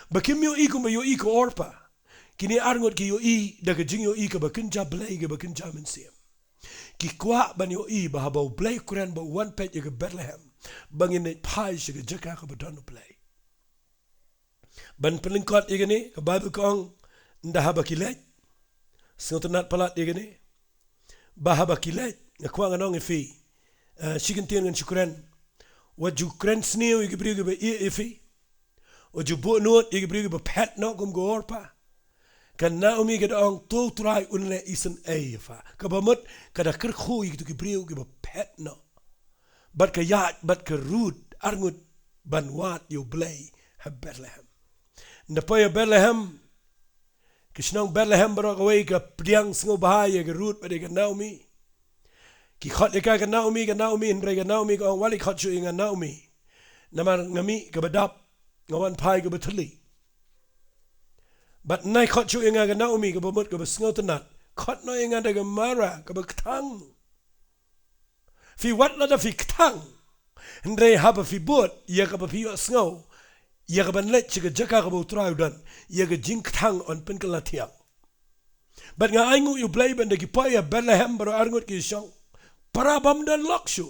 ba kim ïohi kumba ïohi ka Orpa. Kine arngut ki ïohi da ka jingïohi kaba kynja Blei, kaba kynja mynsiem. Ki kwah ban ïohi ba haba U Blei u kren ba u wan peit ïa ka Bethlehem, ba ngin leit phai sha ka jaka kaba don U Blei. Ban pynlyngkot ïa kane, ka Baibl ka ong, ynda haba ki leit, sngewtynnat palat ïa kane, ba haba ki leit, nga kwah ngan ong ïa phi, eh, shi kyntien ngan shu kren. Wat ju kren sniew ïa ki briew kiba ïeh ïa phi. Wat ju buh nud ïa ki briew kiba phet noh kum ka Orpa. Ka Naomi ka da ong, to U Trai un leh isynei ïa pha. Kaba mut ka da kyrkhu ïa kito ki briew kiba phet noh. Bad ka ïaid bad ka Ruth arngut ban wad ïa U Blei ha Bethlehem. Ynda poi ha Bethlehem, ka shnong Bethlehem baroh kawei ka pdiang sngewbha ïa ka Ruth bad ïa ka Naomi. Ki khot ïa ka, ka Naomi, ka Naomi, hynrei ka Naomi ka ong, wat leit khot shuh ïa nga Naomi. Namar nga mih kaba dap, nga wan phai kaba thylli. Bad nai khot shuh ïa nga ka Naomi, kaba mut kaba sngewtynnat. Khot noh ïa nga da ka Mara, kaba kthang. Phi wat lada phi kthang, hynrei haba phi bud ïa kaba phi ïohsngew ïa ka ban leit sha ka jaka kaba U Trai u don, ïa ka jingkthang yn pynkylla thiang. Bad nga ainguh ïa U Blei ba ynda ki poi ha Bethlehem baroh arngut ki shong. Para bym don lok shuh.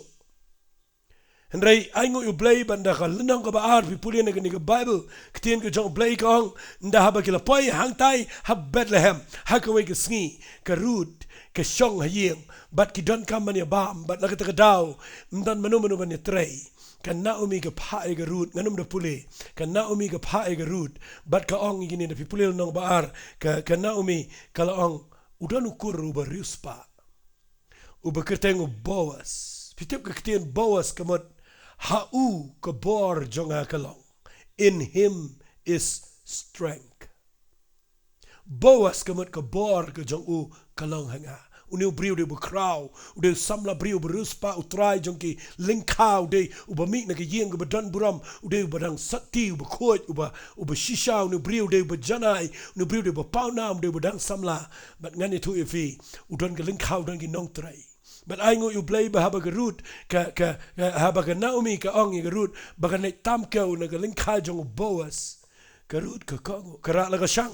Hynrei ainguh ïa U Blei ba ynda ka lynnong kaba ar, phi pule na kane ka Baibl, ka ktien ka jong U Blei ka ong, ynda haba ki la poi hangtai ha Bethlehem ha kawei ka sngi, ka Ruth ka shong ha ïing bad ki donkam ban ïa bam, bad na kata ka daw ym don mano mano ban ïatrei. Ka Naomi ka phah ïa ka Ruth, ngan ym da pule. Ka Naomi ka phah ïa ka Ruth bad ka ong ïa kine, da phi pule lynnong ba ar, ka, ka Naomi ka la ong, u don u kur uba riewspah uba kyrteng u Boaz. Phi tip ka ktien Boaz ka mut, ha u ka bor jong nga ka long. In him is strength. Boaz ka mut ka bor ka jong u ka long ha nga. Une u briew u dei uba khraw, u dei u samla briew uba riewspah, u trai jong ki lyngkha, u dei uba mih na ka ïing kaba don burom, u dei uba dang sakti, uba khuid, uba, uba shisha, une u briew u dei uba janai, une u briew u dei uba pawnam, u dei uba dang samla. Bad ngan ïathuh ïa phi, u don ka lyngkha, u don ki nongtrei. Bad ai nguh ïa U Blei ba haba ka Ruth, ka, ka, ka, haba ka Naomi ka ong ïa ka Ruth ba kan leit tam kew na ka lyngkha jong u Boaz, ka Ruth ka kohnguh, ka rah la ka shang,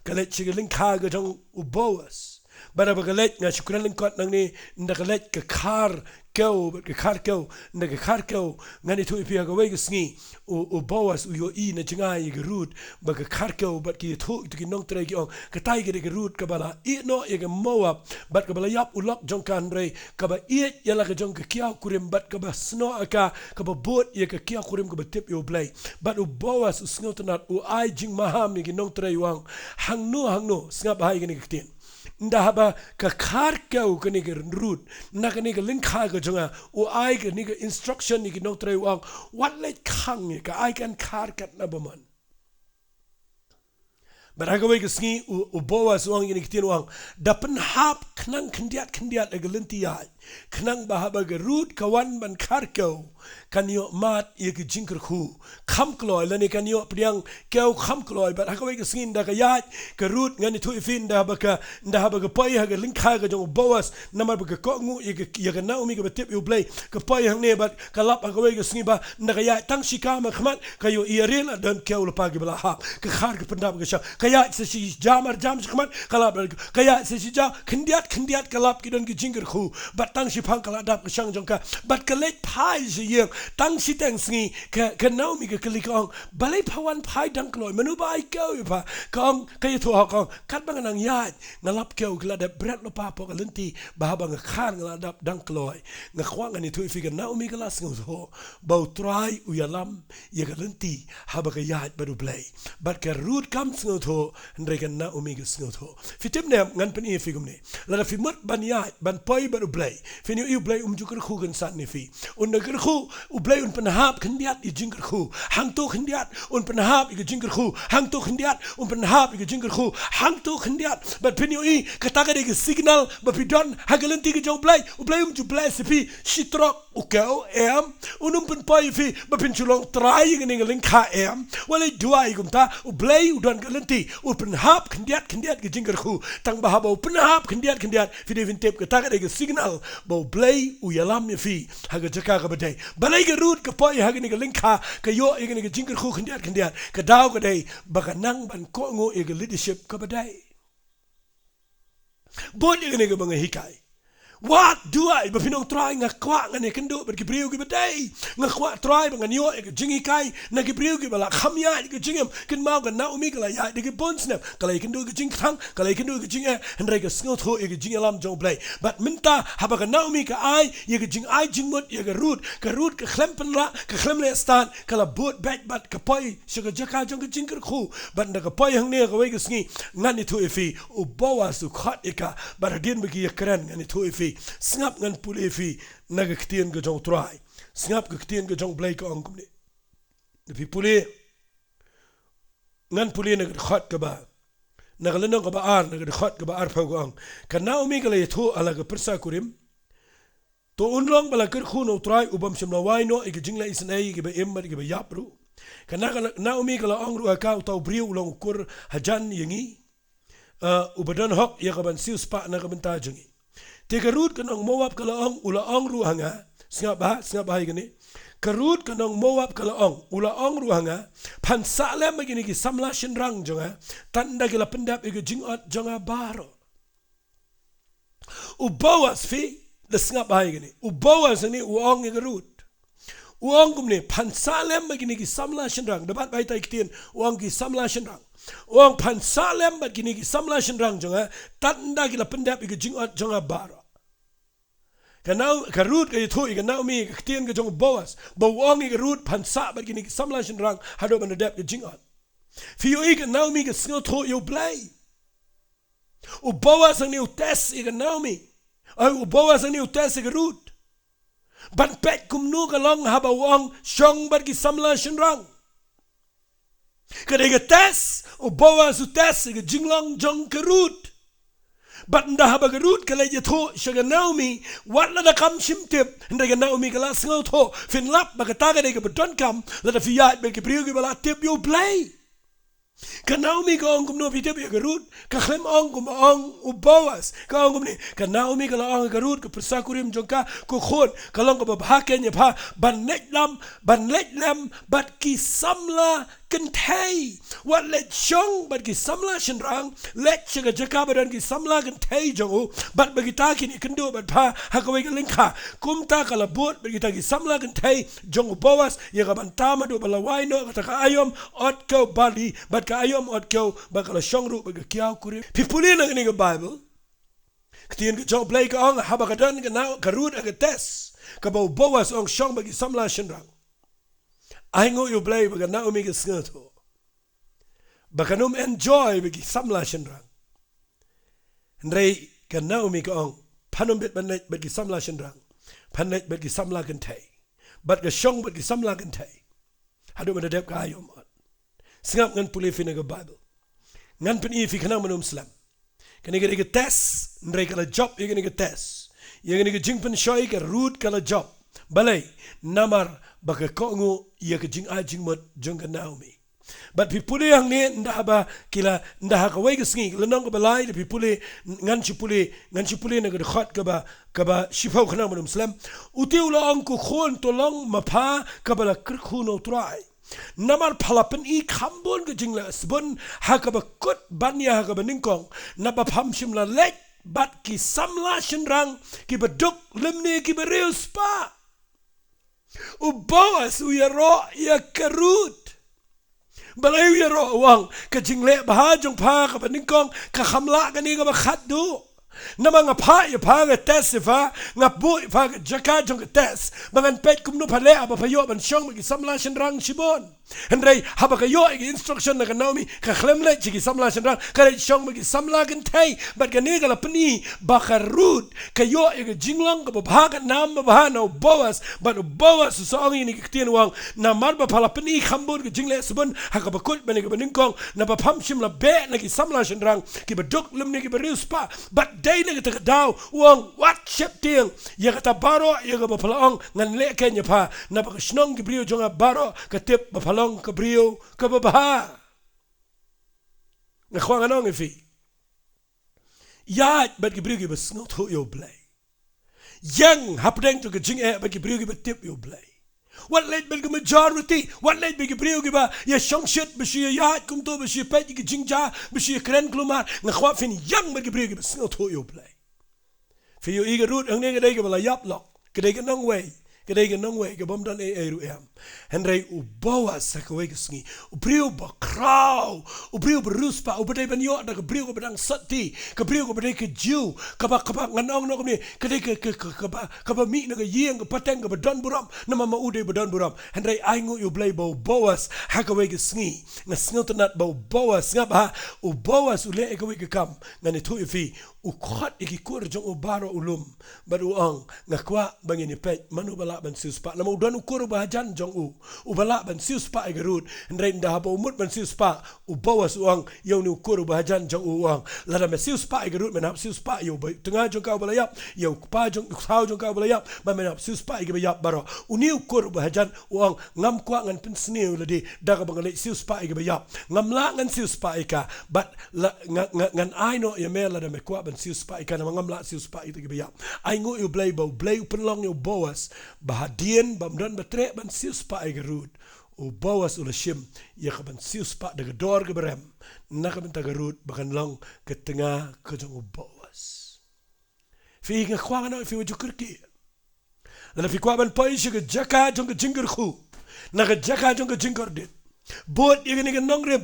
ka leit sha ka lyngkha ka jong u Boaz. Bad haba ka leit, nga shu kren lyngkot nangne, ynda ka leit ka khar kew, bad ka khar kew, ynda ka khar kew, ngan ïathuh ïa phi, ha kawei ka sngi u, u Boaz u ïohi na jngai ïa ka Ruth ba ka khar kew, bad ki ïathuh ïa ki nongtrei, ki ong, katai ka dei ka Ruth kaba la ïeh noh ïa ka Moab bad kaba la ïap u lok jong ka, hynrei kaba ïeit ïa la ka jong ka kiaw kurim bad kaba snoh ïa ka, kaba bud ïa ka kiaw kurim kaba tip ïa U Blei. Bad u Boaz u sngewtynnat, u ai jingmaham ïa ki nongtrei, u ong, hangno hangno, sngap bha ïa kane ka ktien. Ynda haba ka khar kew kane ka Ruth na kane ka lyngkha ka jong nga, u ai kane ka instruction ïa ki nongtrei, u ong, wat leit khang ïa ka, ai kan khar katba mon. Bad ha kawei ka sngi u, u Boaz u ong ïa kine ki ktien, u ong, da pynhap khnang khyndiat khyndiat ïa ka lynti ïaid, khnang ba haba ka Ruth ka wan ban khar kew, kan ïoh mad ïa ka jingkyrkhu kham kloi, lane kan ïoh pdiang kew kham kloi. Bad ha kawei ka sngi ynda ka ïaid ka Ruth, ngan ïathuh ïa phi, ynda haba ka, ynda haba ka poi ha ka lyngkha ka jong u Boaz, namar ba ka kohnguh ïa ka, ïa ka Naomi kaba tip ïa U Blei, ka poi hangne bad ka lap ha kawei ka sngi ba ynda ka ïaid tang shi kam ha khmat, ka ïohi aril la don kew lypa kiba la hap. Ka khar ka pyndap ka shang. Ka ïaid sa shi jam ar jam sha khmat, ka lap, ka ïaid sa shi jam, khyndiat khyndiat ka lap ki don ki jingkyrkhu. Bad tang shiphang ka la dap ka shang jong ka. Bad ka leit phai sha ïing. Tang shiteng sngi ka, ka Naomi ka kylli, ka ong, balei pha wan phai dang kloi? Mano ba ai kew ïa pha? Ka ong, ka ïathuh, ka ong, katba nga nang ïaid, nga lap kew ki la dep bret lypa hapoh ka lynti, ba haba nga khar nga la dap dang kloi. Nga kwah ngan ïathuh ïa phi, ka Naomi ka la sngewthuh ba U Trai u ïalam ïa ka lynti haba ka ïaid bad U Blei. Bad ka Ruth kam sngewthuh, hynrei ka Naomi ka sngewthuh. Phi tip ne em, ngan pyni ïa phi kumne. Lada phi mut ban ïaid ban poi bad U Blei, phin ïohi U Blei um ju kyrkhu kynsan ïa phi. Un da kyrkhu, U Blei un pynhap khyndiat ïa ka jingkyrkhu. Hangto khyndiat un pynhap ïa ka jingkyrkhu. Hangto khyndiat un pynhap ïa ka jingkyrkhu. Hangto khyndiat. Bad phin ïohi, kata ka dei ka signal ba phi don ha ka lynti ka jong U Blei. U Blei um ju bless ïa phi shi trok u kew, em. Un ym pynpoi ïa phi ba phin shu long trai ïa kane ka lyngkha, em. Wat leh duwai kumta. U Blei u don ka lynti, u pynhap khyndiat khyndiat ka jingkyrkhu. Tang ba haba u pynhap khyndiat khyndiat, phi dei phin tip kata ka dei ka signal ba U Blei u ïalam ïa phi ha ka jaka kaba dei. Balei ka Ruth ka poi ha kane ka lyngkha, ka ïoh ïa kane ka jingkyrkhu khyndiat khyndiat? Ka daw ka dei ba ka nang ban kohnguh ïa ka leadership kaba dei. Bud ïa kane kaba nga hikai. Wat duwai ba phin ong, Trai, nga kwah ngan ïakynduh bad ki briew kiba dei. Nga kwah, Trai, ba ngan ïoh ïa ka jinghikai na ki briew kiba la kham ïaid ka jingim. Kynmaw, ka Naomi ka la ïaid da ki bun snem. Ka la ïakynduh ïa ka jingkthang, ka la ïakynduh ïa ka jingeh, hynrei ka sngewthuh ïa ka jingïalam jong U Blei. Bad mynta haba ka Naomi ka ai ïa ka jingai jingmut ïa ka Ruth, ka Ruth ka khlem pynlah, ka khlem leh stad, ka la bud beit bad ka poi sha ka jaka jong ka jingkyrkhu. Bad ynda ka poi hangne ha kawei ka sngi, ngan ïathuh ïa phi, u Boaz u khot ïa ka. Bad hadien ba ki ïakren, ngan ïathuh ïa phi. Sngap, ngan pule ïa phi na ka ktien ka jong U Trai. Sngap, ka ktien ka jong U Blei ka ong kumne. Lada phi pule, ngan pule na ka dkhot kaba, na ka lynnong kaba ar, na ka dkhot kaba arphew, ka ong, ka Naomi ka la ïathuh ha la ka pyrsa kurim. To un long ba la kyrkhu na U Trai, u bym shym la wai noh ïa ka jingleh isynei ïa kiba im bad ïa kiba ïap ruh. Ka Na-, ka Naomi ka la ong ruh ha ka, uta u briew u long u kur hajan ïa ngi, eh, uba don hok ïa ka ban siewspah na ka bynta jong ngi. Te ka Ruth ka nong Moab ka la ong, u la ong ruh ha nga. Sngap bha, sngap bha ïa kane. Ka Ruth ka nong Moab ka la ong, u la ong ruh ha nga, phan sah lem bad kine ki samla shynrang jong nga, tad ynda ki la pyndep ïa ka jingot jong nga baroh. U Boaz, phi da sngap bha ïa kane. U Boaz hangne u ong ïa ka Ruth, u ong kumne, phan sah lem bad kine ki samla shynrang. Da bat bha ïa ita i ktien, u ong ki samla shynrang. U ong, phan sah lem bad kine ki samla shynrang jong nga, tad ynda ki la pyndep ïa ka jingot jong nga baroh. Ka Nao-, ka Ruth ka ïathuh ïa ka Naomi ka ktien ka jong u Boas, ba u ong ïa ka Ruth, phan sah bad kine ki samla shynrang haduh ban da dep ka jingod. Phi ïohi ka Naomi ka sngewthuh ïa U Blei. U Boas hangne u test ïa ka Naomi. Ai, u Boas hangne u test ïa ka Ruth. Ban peit kumno ka long haba u ong shong bad ki samla shynrang. Ka dei ka test, u Boas u test ïa ka jinglong jong ka Ruth. Bad ynda haba ka Ruth ka leit ïathuh sha ka Naomi, wat lada kam shym tip, hynrei ka Naomi ka la sngewthuh, phin lap ba kata ka dei kaba donkam, lada phi ïaid bad ki briew kiba la tip ïa U Blei. Ka Naomi ka ong kumno phi tip ïa ka Ruth, ka khlem ong kumba ong u Boas, ka ong kumne, ka Naomi ka la ong ïa ka Ruth, ka pyrsa kurim jong ka, ko khun, ka long kaba bha kein ïa pha ban leit lem, ban leit lem bad ki samla kynthei. Wat leit shong bad ki samla shynrang, leit sha ka jaka ba don ki samla kynthei jong u, bad ba kita kin ïakynduh bad pha ha kawei ka lyngkha. Kumta ka la bud bad kita ki samla kynthei jong u Boas ïa ka ban tam haduh ba la wai noh kata ka aïom ot kew barli bad ka aïom ot kew, bad ka la shong ruh bad ka kiaw kurim. Phi pule na kane ka Baibl, ka ktien ka jong U Blei ka ong haba ka don ka Nao-, ka Ruth ha ka test, kaba u Boas u ong shong bad ki samla shynrang, ainguh ïa U Blei ba ka Naomi ka sngewthuh ba kan ym enjoy bad ki samla shynrang. Hynrei ka Naomi ka ong, phan ym bit ban leit bad ki samla shynrang, phan leit bad ki samla kynthei, bad ka shong bad ki samla kynthei haduh ban da dep ka aïom ot. Sngap, ngan pule phi na ka Baibl. Ngan pyni ïa phi khnang ban ym slem. Kane ka dei ka test, hynrei ka la jop ïa kane ka test. Ïa kane ka jingpynshoi ka Ruth ka la jop. Balei? Namar ba ka kohnguh ïa ka jingai jingmut jong ka Naomi. Bad phi pule hangne, ynda haba ki la, ynda ha kawei ka sngi, ka lynnong kaba lai, da phi pule, ngan shu pule, ngan shu pule na ka dkhot kaba, kaba shiphew khnang ban ym slem. U te u la ong, ko khun, to long ma pha kaba la kyrkhu na U Trai. Namar pha la pyni kham bun ka jingleh sbun ha kaba kut ban ïa ha kaba nyngkong, naba pham shym la leit bad ki samla shynrang kiba duk lymne kiba riewspah. U Boas u ïaroh ïa ka Ruth. Balei u ïaroh? U ong, ka jingleh bha jong pha kaba nyngkong ka kham lah kane kaba khatduh. Namar nga phah ïa pha, nga test ïa pha, nga buh ïa pha ka jaka jong ka test, ba ngan peit kumno pha leh haba pha ïoh ban shong bad ki samla shynrang shibun. Hynrei haba ka ïoh ïa ki instruction na ka Naomi, ka khlem leit sha ki samla shynrang, ka leit shong bad ki samla kynthei. Bad kane ka la pyni ba ka Ruth ka ïoh ïa ka jinglong kaba bha, ka nam ba bha na u Boas. Bad u Boas u sa ong ïa kane ka ktien, u ong, namar ba pha la pyni kham bun ka jingleh sbun ha kaba kut ban ïa kaba nyngkong, naba pham shym la beh na ki samla shynrang kiba duk lymne kiba riewspah. Bad dei na kata ka daw u ong, wat sheptieng ïa kata baroh, ïa kaba pha la ong, ngan leh kein ïa pha, naba ka shnong ki briew jong nga baroh ka tip ba pha long ka briew kaba bha. Nga kwah ngan ong ïa phi, ïaid bad ki briew kiba sngewthuh ïa U Blei. Ïeng hapdeng jong ka jingeh bad ki briew kiba tip ïa U Blei. Wat leit bad ka majority, wat leit bad ki briew kiba ïa shongshit, ba shu ïa ïaid kumto, ba shu ïa peit ïa ki jingjia, ba shu ïa kren kulmar. Nga kwah phin ïeng bad ki briew kiba sngewthuh ïa U Blei. Phi ïohi, ka Ruth hangne ka dei kaba la ïap lok, ka dei ka nongwei, ka dei ka nongwei ka bym don ei ei ruh em. Hynrei u Boas ha kawei ka sngi, u briew ba khraw, u briew ba riewspah, uba dei ban ïoh da ka briew kaba dang sotti, ka briew kaba dei ka Jiw, kaba, kaba ngan ong noh kumne, ka dei ka, ka, ka, kaba, kaba mih na ka ïing, ka pateng, kaba don burom, namar ma u dei ba don burom. Hynrei ainguh ïa U Blei ba u Boas ha kawei ka sngi, nga sngewtynnat ba u Boas, sngap ha, u Boas u leh ïa kawei ka kam, ngan ïathuh ïa phi, u khot ïa ki kur jong u baroh u lum. Bad u ong, nga kwah ba ngin ïa peit mano ba lah ban siewspah. Namar u don u kur uba hajan jong u uba lah ban siewspah ïa ka Ruth. Hynrei ynda haba u mut ban siewspah, u Boas u ong ïa une u kur uba hajan jong u, u ong, lada me siewspah ïa ka Ruth, men hap siewspah ïa u tnga jong ka uba la ïap, ïa u kpa jong, u thaw jong ka uba la ïap, bad men hap siewspah ïa kiba ïap baroh. Une u kur uba hajan u ong, ngam kwah, ngan pynsniew lade da kaba ngan leit siewspah ïa kiba ïap. Ngam lah ngan siewspah ïa ka. Bad la, nga, nga, ngan ai noh ïa me lada me kwah ban siewspah ïa ka, namar ngam lah siewspah ïa kita kiba ïap. Ainguh ïa U Blei ba U Blei u pynlong ïa u Boas ba hadien bym don ba treh ban siewspah ïa ka Ruth, u Boas u la shim ïa ka ban siewspah da ka dor kaba rem na ka bynta ka Ruth, ba kan long ka tnga ka jong u Boas. Phi, nga kwah ngan ong ïa phi, wat ju kyrkieh. Lada phi kwah ban poi sha ka jaka jong ka jingkyrkhu, na ka jaka jong ka jingkordit, bud ïa kane ka nongrim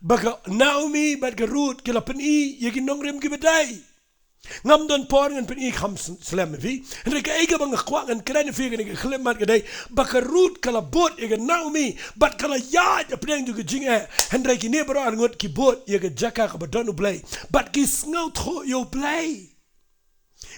ba ka Naomi bad ka Ruth ki la pyni ïa ki nongrim kiba dei. Ngam don por ngan pyni kham s-, slem ïa phi. Hynrei kaei kaba nga kwah ngan kren ïa phi kane ka khyllipmat ka dei ba ka Ruth ka la bud ïa ka Naomi bad ka la ïaid hapdeng jong ka jingeh. Hynrei kine baroh arngut ki bud ïa ka jaka kaba don U Blei bad ki sngewthuh ïa U Blei.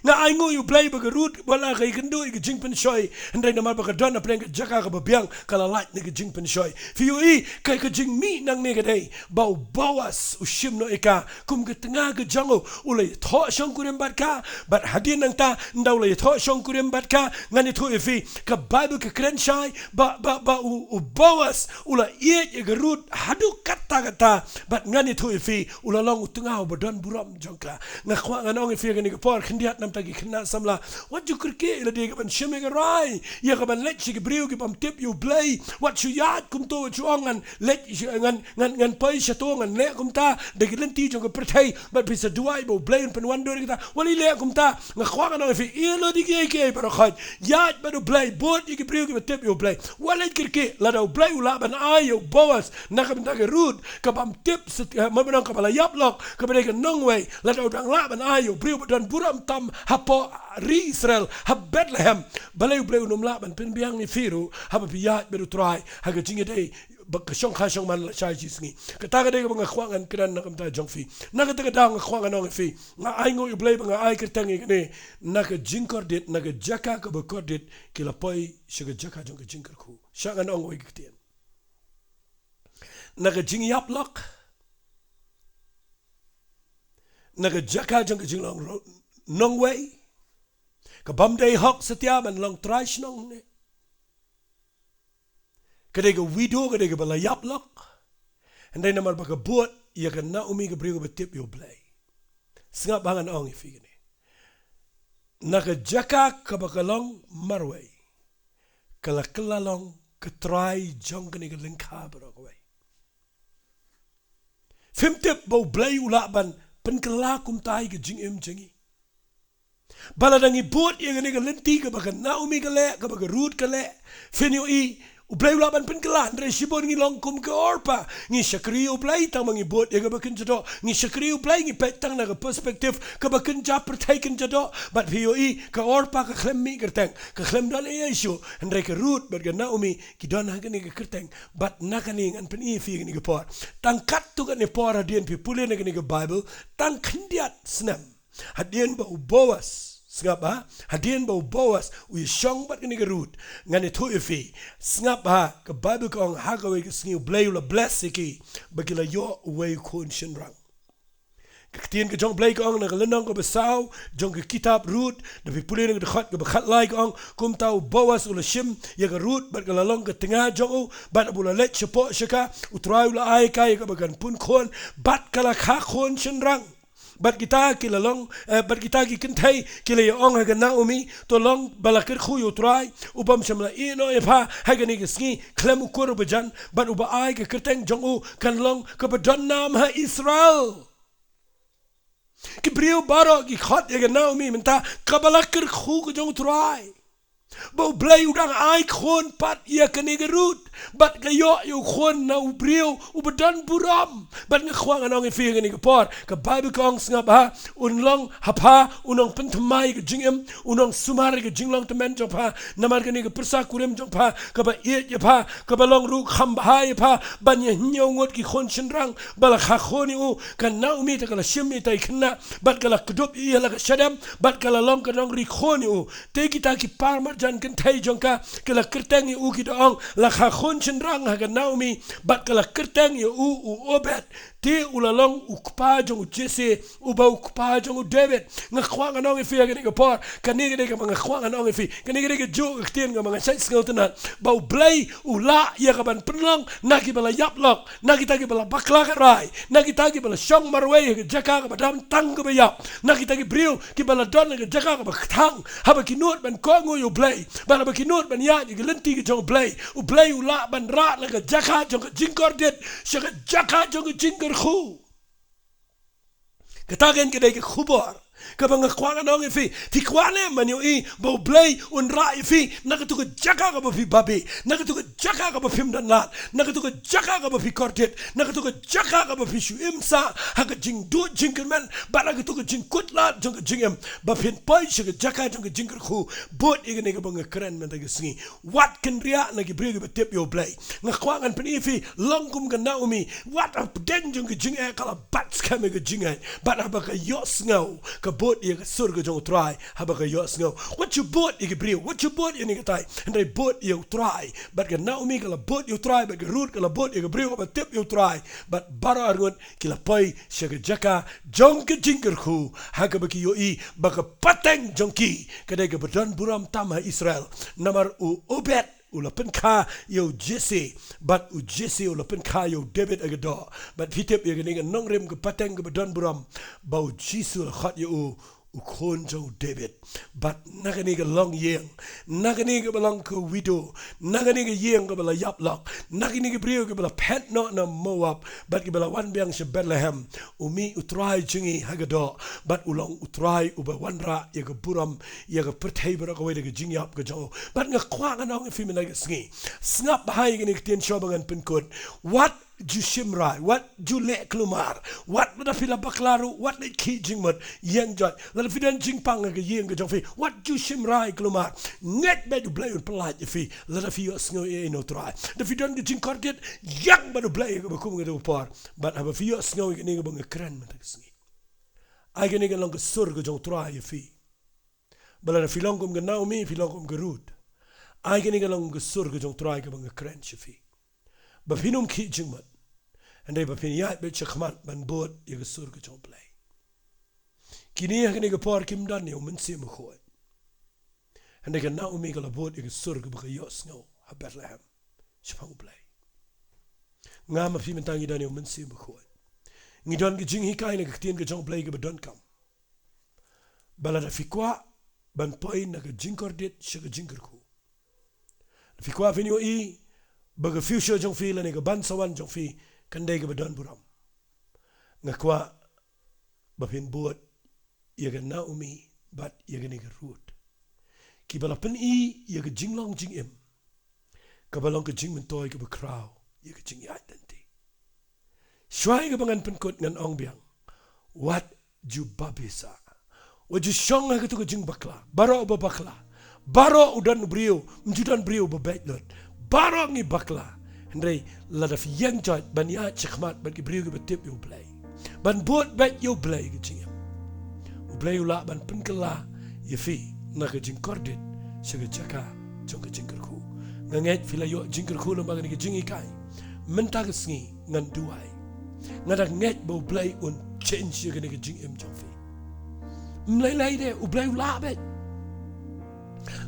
Nga ainguh ïa U Blei ba ka Ruth ba la ka ïakynduh ïa ka jingpynshoi, hynrei namar ba ka don hapdeng ka jaka kaba biang ka la lait na ka jingpynshoi. Phi ïohi, ka, ka jingmih nangne ka dei ba u Boas u shim noh ïa ka kum ka tnga ka jong u. U la ïathoh shongkurim bad ka, bad hadien nangta ynda u la ïathoh shongkurim bad ka, ngan ïathuh ïa phi, ka Baibl ka kren shai ba, ba, ba u, u Boas u la ïeit ïa ka Ruth haduh katta katta, bad ngan ïathuh ïa phi, u la long u tnga uba don burom jong ka. Nga kwah ngan ong ïa phi ha kane ka por khyndiat, namar ki khynnah samla, wat ju kyrkieh ïa lade ïa kaban shim ïa ka rai, ïa kaban leit sha ki briew ki bym tip ïa U Blei. Wat shu ïaid kumto, wat shu ong ngan leit, ngan, ngan, ngan poi shato, ngan leh kumta da ki lynti jong ka pyrthei. Bad phi sa duwai ba U Blei un pynwandur ïa kita. Wat leh kumta. Nga kwah ngan ong ïa phi, ïa lade kiei kiei baroh khoit, ïaid bad U Blei, bud ïa ki briew ki bym tip ïa U Blei. Wat leh kyrkieh, lada U Blei u lah ban ai ïa u Boas na ka bynta ka Ruth ka bym tip, eh, ma ba nang kaba la ïap lok, kaba dei ka nongwei, lada u dang lah ban ai ïa u briew ba don burom tam hapoh ri Israel, ha Bethlehem, balei U Blei un ym lah ban pynbiang ïa phi ruh haba phi ïaid bad U Trai ha ka jingïadei ba ka shongkha shongman lashai shi sngi. Kata ka dei kaba nga kwah ngan kren na ka bynta jong phi. Na kata ka daw nga kwah ngan ong ïa phi, nga ainguh ïa U Blei ba nga ai kyrteng ïa kane, na ka jingkordit, na ka jaka kaba kordit ki la poi sha ka jaka jong ka jingkyrkhu. Shah ngan ong wei ka ktien. Na ka jingïap lok, na ka jaka jong ka jinglong ro-, nongwei, ka bym dei hok satia ban long trai shnong ne. Ka dei ka widow, ka dei kaba la ïap lok. Hynrei namar ba ka bud ïa ka Naomi, ka briew kaba tip ïa U Blei. Sngap ba ngan ong ïa phi kane. Na ka jaka kaba ka long marwei, ka la kylla long ka trai jong kane ka lyngkha baroh kawei. Phim tip ba U Blei u lah ban pynkylla kumta ïa ka jingim jong ngi. Ba lada ngi bud ïa kane ka lynti kaba ka Naomi ka leh, kaba ka Ruth ka leh, phin ïohi, U Blei u lah ban pynkylla. Hynrei shibun ngi long kum ka Orpah, ngi shakri U Blei tang ba ngi bud ïa kaba kynja doh, ngi shakri U Blei, ngi peit tang na ka perspective kaba kynja pyrthei, kynja doh. Bad phi ïohi, ka Orpah ka khlem mih kyrteng, ka khlem don ei ei shuh. Hynrei ka Ruth bad ka Naomi ki don ha kane ka kyrteng. Bad na kane ngan pyni ïa phi ha kane ka por, tang katto katne por hadien phi pule na kane ka Baibl, tang khyndiat snem, hadien ba u Boas, sngap ba, hadien ba u Boas u ïashong bad kane ka Ruth, ngan ïathuh ïa phi, sngap ba, ka Baibl ka ong ha kawei ka sngi U Blei u la bless ïa ki ba ki la ïoh uwei u khun shynrang. Ka ktien ka jong U Blei ka ong na ka lynnong kaba saw jong ka kitab Ruth, da phi pule na ka dkhot kaba khatlai ka ong, kumta u Boas u la shim ïa ka Ruth bad ka la long ka tnga jong u, bad haba u la leit shapoh sha ka, U Trai u la ai ïa ka ïa kaba kan pun khun, bad ka la kha khun shynrang. Bad kita ki la long, eh, bad kita ki kynthei ki la ïa ong ha ka Naomi, to long ba la kyrkhu ïa U Trai, u bym shym la ïehnoh ïa pha ha kane ka sngi khlem u kur uba jan, bad uba ai ka kyrteng jong u kan long kaba don nam ha Israel. Ki briew baroh ki khot ïa ka Naomi mynta kaba la kyrkhu ka jong U Trai. Ba U Blei u dang ai khun pat ïa kane ka Ruth. Bad ka ïoh ïa u khun na u briew uba don burom. Bad nga kwah ngan ong ïa phi ha kane ka por, ka Baibl ka ong, sngap ba, un long ha pha u nongpynthymmai ka jingim, u nongsumar ka jinglong tymmen jong pha. Namar kane ka pyrsa kurim jong pha kaba ïeit ïa pha, kaba long ruh kham bha ïa pha, ban ïa hynñiew ngut ki khun shynrang ba la kha khun ïa u. Ka Naomi te ka la shim ïa ita i khynnah bad ka la kdup ïa i ha la ka shadem bad ka la long ka nongri khun ïa u. Te kita ki par marjan kynthei jong ka ki la kyrteng ïa u, ki da ong, la kha khun shynrang ha ka Naomi, bad ka la kyrteng ïa u u Obed. Te u la long u kpa jong u Jesse, uba u kpa jong u David. Nga kwah ngan ong ïa phi ha kane ka por, kane ka dei kaba nga kwah ngan ong ïa phi. Kane ka dei kajuh ka ktien kaba nga shait sngewtynnat, ba U Blei u lah ïa ka ban pynlong na kiba la ïap lok, na kita kiba la bakla ka rai, na kita kiba la shong marwei ha ka jaka kaba dam tang kaba ïap, na kita ki briew kiba la don ha ka jaka kaba kthang, haba ki nud ban kohnguh ïa U Blei, bad haba ki nud ban ïaid ïa ka lynti ka jong U Blei, U Blei u lah ban rah na ka jaka jong ka jingkordit sha ka jaka jong ka jingkyrkhu. Kata kein ka dei ka khubor Kaba nga kwah ngan ong ïa phi, phi kwah ne em ban ïohi ba U Blei un rah ïa phi na katu ka jaka kaba phi babe, na katu ka jaka kaba phim don lad, na katu ka jaka kaba phi kordit, na katu ka jaka kaba phi shu im sah ha ka jingduh jingkyrmen bad na katu ka jingkut lad jong ka jingim, ba phin poi sha ka jaka jong ka jingkyrkhu. Bud ïa kane kaba nga kren mynta ka sngi. Wat kynriah na ki briew kiba tip ïa U Blei. Nga kwah ngan pyni ïa phi, long kum ka Naomi, wat hapdeng jong ka jingeh ka la bat skhem ïa ka jingngeit, bad haba ka ïohsngew, ka bud ïa ka sur ka jong U Trai. Haba ka ïohsngew, wat ju bud ïa ki briew, wat ju bud ïa kine kitai, hynrei bud ïa U Trai. Bad ka Naomi ka la bud ïa U Trai, bad ka Ruth ka la bud ïa ka briew kaba tip ïa U Trai, bad baroh arngut ki la poi sha ka jaka jong ka jingkyrkhu, ha kaba ki ïohi ba ka pateng jong ki ka dei kaba don burom tam ha Israel. Namar u Obed u la pynkha ïa u Jesse, bad u Jesse u la pynkha ïa u David ha ka doh. Bad phi tip ïa kane ka nongrim ka pateng kaba don burom, ba U Jisu u la khot ïa u, u khun jong u David. Bad na kane ka longïing, na kane kaba long ka widow, na kane ka ïing kaba la ïap lok, na kine ki briew kiba la phet noh na Moab, bad kiba la wan biang sha Bethlehem, u mih U Trai jong ngi ha ka doh, bad u long U Trai uba wanrah ïa ka burom ïa ka pyrthei baroh kawei da ka jingïap ka jong u. Bad nga kwah ngan ong ïa phi mynta ka sngi, sngap bha ïa kane ka ktien shuwa ba ngan pynkut. Wat ju shim rai, wat ju leh kulmar, wat lada phi la bakla ruh, wat leh khih jingmut, ïeng joit. Lada phi don jingpang ha ka ïing ka jong phi, wat ju shim rai kulmar. Ngeit beit U Blei un pyllait ïa phi lada phi ïohsngew ïa ïa na U Trai. Lada phi don ka jingkordit, ïeng bad U Blei ha kaba kum kata ka por. Bad haba phi ïohsngew ïa kane kaba nga kren mynta ka sngi, ai kane kan long ka sur ka jong U Trai ïa phi. Ba lada phi long kum ka Naomi, phi long kum ka Ruth, ai kane kan long ka sur ka jong U Trai kaba nga kren sha phi, ba phin ym khih jingmut, hynrei ba phin ïaid beit shakhmat ban bud ïa ka sur ka jong U Blei. Kine ha kane ka por kim don ïa U Mynsiem Bakhuid, hynrei ka Naomi ka la bud ïa ka sur kaba ka ïohsngew ha Bethlehem shaphang U Blei. Nga ma phi mynta ngi don ïa U Mynsiem Bakhuid. Ngi don ka jinghikai na ka ktien ka jong U Blei kaba donkam, ba lada phi kwah ban poi na ka jingkordit sha ka jingkyrkhu, phi kwah phin ïohi ba ka future jong phi lane ka ban sa wan jong phi kan dei kaba don burom, nga kwah ba phin bud ïa ka Naomi bad ïa kane ka Ruth, kiba la pyni ïa ka jinglong jingim kaba long ka jingmyntoi kaba khraw ïa ka jingïaid lynti. Shuwa ïa kaba ngan pynkut ngan ong biang, wat ju babe sah. Wat ju shong ha katu ka jingbakla. Baroh uba bakla, baroh u don briew, ym ju don briew ba beit lut. Baroh ngi bakla. Hynrei lada phi ïeng joit ban ïaid shakhmat bad ki briew kiba tip ïa U Blei, ban bud beit ïa U Blei ka jingim, U Blei u lah ban pynkylla ïa phi na ka jingkordit sha ka jaka jong ka jingkyrkhu. Nga ngeit phi la ïoh jingkyrkhu lyngba kane ka jinghikai. Mynta ka sngi ngan duwai. Nga da ngeit ba U Blei un change ïa kane ka jingim jong phi. Ym lei lei de, U Blei u lah beit.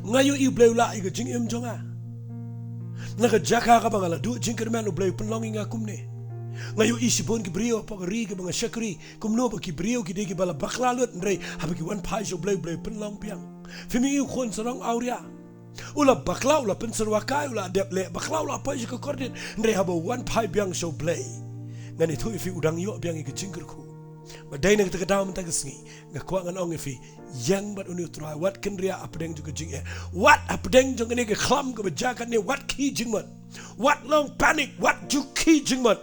Nga ïohi U Blei u lah ïa ka jingim jong nga. Na ka jaka kaba nga la duh jingkyrmen, U Blei u pynlong ïa nga kumne. Nga ïohi shibun ki briew hapoh ka ri kaba nga shakri kumno ba ki briew ki dei kiba la bakla lut, hynrei haba ki wan phai sha U Blei, U Blei u pynlong biang. Phim ïohi u khun sarong awria, u la bakla, u la pynsyrwa kai, u la dep leh bakla, u la poi sha ka kordit, hynrei haba u wan phai biang sha U Blei, ngan ïathuh ïa phi u dang ïoh biang ïa ka jingkyrkhu. Ba dei na kata ka daw mynta ka sngi nga kwah ngan ong ïa phi, ïeng bad une U Trai, wat kynriah hapdeng jong ka jingeh, wat hapdeng jong kane ka khlam kaba jia katne, wat khih jingmut. Wat long panic, wat ju khih jingmut.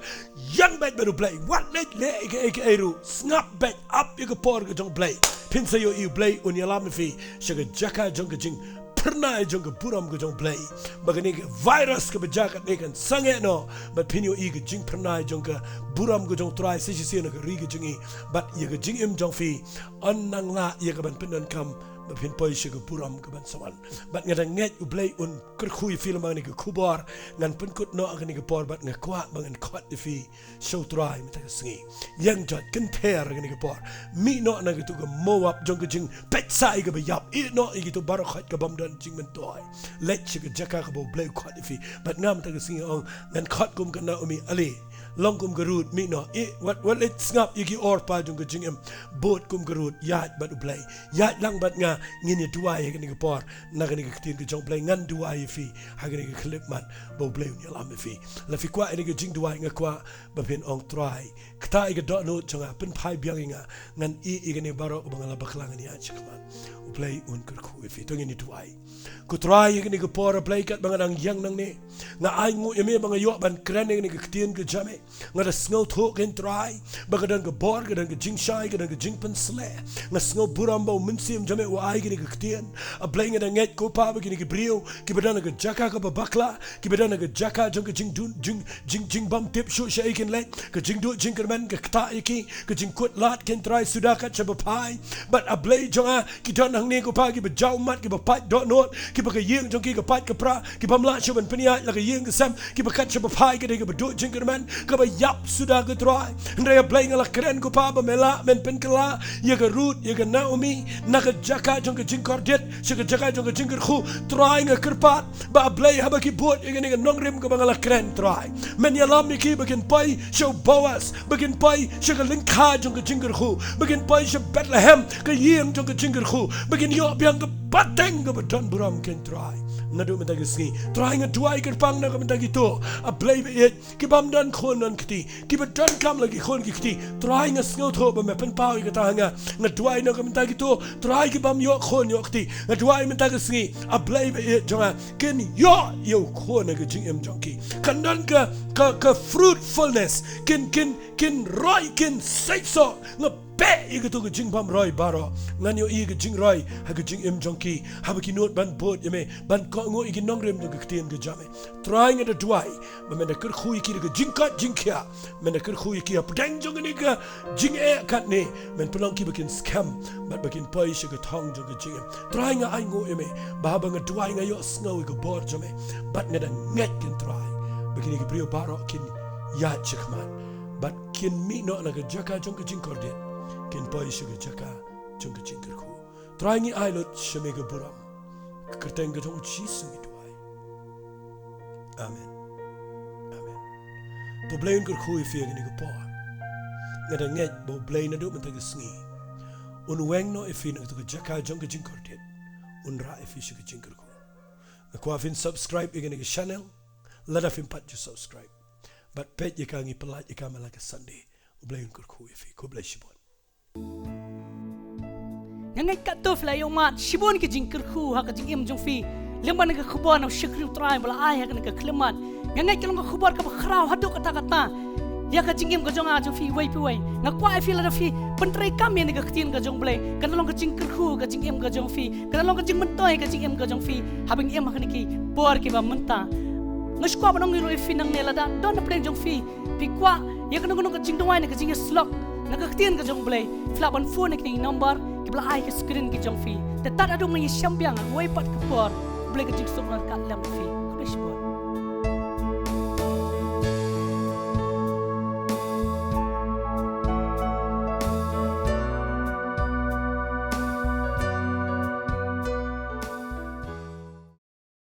Ïeng beit bad U Blei, wat leit leh ïa kaei kaei ruh, sngap beit, ap ïa ka por ka jong U Blei. Phin sa ïohi U Blei un ïalam ïa phi sha ka jaka jong ka jingphyrnai jong ka burom ka jong U Blei. Ba kane ka virus kaba jia katne kan sangeh noh, bad phin ïohi ka jingphyrnai jong ka burom ka jong U Trai sa shisien ha ka ri ka jong ngi. Bad ïa ka jingim jong phi yn nang lah ïa kaban pyndonkam, ba phin poi sha ka burom kaban sa wan. Bad nga da ngeit U Blei un kyrkhu ïa phi lyngba kane ka khubor ngan pynkut noh ha kane ka por, bad nga kwah ba ngan khot ïa phi sha U Trai mynta ka sngi. Ïeng joit, kynther ha kane ka por. Mih noh na katu ka Moab jong ka jingpeit sah ïa kaba ïap. Ïeh noh ïa kitu baroh khoit ka bym don jingmyntoi. Leit sha ka jaka kaba U Blei u khot ïa phi. Bad nga mynta ka sngi nga ong, ngan khot kum ka Naomi, ale, Long kum ka Ruth, mih noh, ïeh, wat, wat leit sngap ïa ki Orpa jong ka jingim. Bud kum ka Ruth, ïaid bad U Blei. Ïaid lang bad nga, ngin ïa duwai ha kane ka por, na kane ka ktien ka jong U Blei, ngan duwai ïa phi, ha kane ka khyllipmat, ba U Blei un ïalam ïa phi. Lada phi kwah ïa kane ka jingduwai, nga kwah ba phin ong Trai, kata ïa ka dohnud jong nga, pynphai biang ïa nga, ngan ïeh ïa kane baroh kaba nga la bakla, ngan ïaid shakhmat. U Blei un kyrkhu ïa phi, to ngin ïa duwai. Ko Trai, ha kane ka por, A Blei, katba nga dang ïeng nangne, nga ainguh ïa me ba nga ïoh ban kren ïa kane ka ktien ka jong me. Nga da sngewthuh, ko Trai, ba ka don ka bor, ka don ka jingshai, ka don ka jingpynshlur. Nga sngewburom ba U Mynsiem jong me u ai kane ka ktien. A Blei, nga da ngeit, ko Pa, ba kine ki briew kiba don ha ka jaka kaba bakla, kiba don ha ka jaka jong ka jingdon, jing, jing, jingbymtip shuh shaei kin leit, ka jingduh jingkyrmen ka ktah ïa ki, ka jingkut lad, ko Trai, suda kat shaba phai. Bad A Blei jong nga, ki don hangne, ko Pa, kiba jaw ummat, kiba pait dohnud, kiba ka ïing jong ki ka pait ka pra, kibym lah shuh ban pynïaid la ka ïing ka sem, kiba kat shaba phai, ka dei kaba duh jingkyrmen, kaba ïap suda, ko Trai. Hynrei A Blei, nga la kren, ko Pa, ba me lah men pynkylla ïa ka Ruth, ïa ka Naomi, na ka jaka jong ka jingkordit sha ka jaka jong ka jingkyrkhu. Trai, nga kyrpad ba, A Blei, haba ki bud ïa kane ka nongrim kaba nga la kren, Trai, men ïalam ïa ki ba kin poi sha u Boas, ba kin poi sha ka lyngkha jong ka jingkyrkhu, ba kin poi sha Bethlehem, ka ïing jong ka jingkyrkhu, ba kin ïoh biang ka pateng kaba don burom, ko Trai. Naduh mynta ka sngi, Trai, nga duwai kyrpang na ka bynta kito, A Blei ba ïeit, kibym don khun don kti, kiba donkam la ki khun ki kti. Trai, nga sngewthuh ba me pynpaw ïa kata ha nga. Nga duwai na ka bynta kito, Trai, kibym ïoh khun ïoh kti. Nga duwai mynta ka sngi, A Blei ba ïeit jong nga, kin ïoh ïa u khun ha ka jingim jong ki. Kan don ka, ka, ka fruitfulness, kin, kin, kin roi, kin seisoh. Nga beh ïa kato ka jingbymroi baroh. Ngan ïohi ïa ka jingroi ha ka jingim jong ki, haba ki nud ban bud ïa me, ban kohnguh ïa ki nongrim jong ka ktien ka jong me. Trai, nga da duwai ba men da kyrkhu ïa ki da ka jingkoit jingkhiah, men da kyrkhu ïa ki hapdeng jong kane ka jingeh katne, men pynlong ki ba kin skhem bad ba kin poi sha ka thong jong ka jingim. Trai, nga ainguh ïa me ba haba nga duwai, nga ïohsngew ïa ka bor jong me, bad nga da ngeit, ko Trai, ba kine ki briew baroh kin ïaid shakhmat bad kin mih noh na ka jaka jong ka jingkordit, kin poi sha ka jaka jong ka jingkyrkhu. Trai, ngi ai lut sha me ka burom. Ka kyrteng ka jong U Jisu ngi duwai. Amen. Amen. To U Blei un kyrkhu ïa phi ha kane ka por. Nga da ngeit ba U Blei naduh mynta ka sngi un weng noh ïa phi na kato ka jaka jong ka jingkordit, un rah ïa phi sha ka jingkyrkhu. Nga kwah phin subscribe ïa kane ka channel, lada phim pat ju subscribe. Bad peit ïa ka, ngi pyllait ïa ka man la ka Sunday. U Blei un kyrkhu ïa phi. Khublei shibun. Nga ngeit katto phi la ïohmad shibun ka jingkyrkhu ha ka jingim jong phi lyngba kane ka khubor na u shakri U Trai ba la ai ha kane ka khyllipmat. Nga ngeit ka long ka khubor kaba khraw haduh katta katta ïa ka jingim ka jong nga jong phi iwei pa iwei. Nga kwah ïa phi, lada phi pyntreikam ïa kane ka ktien ka jong U Blei, kan long ka jingkyrkhu ka jingim ka jong phi, kan long ka jingmyntoi ka jingim ka jong phi. Haba ngi im ha kine ki por kiba mynta, nga sngewkwah ban ong ïa phi nangne, lada don hapdeng jong phi, phi kwah ïa kano kano ka jingduwai ne ka jingïasyllok na ka ktien ka jong U Blei, phi lah ban phone ïa kine ki number kiba la ai ha ka screen ka jong phi. Te tad haduh ngan ïashem biang ha kawei pat ka por, U Blei ka jingsuk un ryngkat lem bad phi.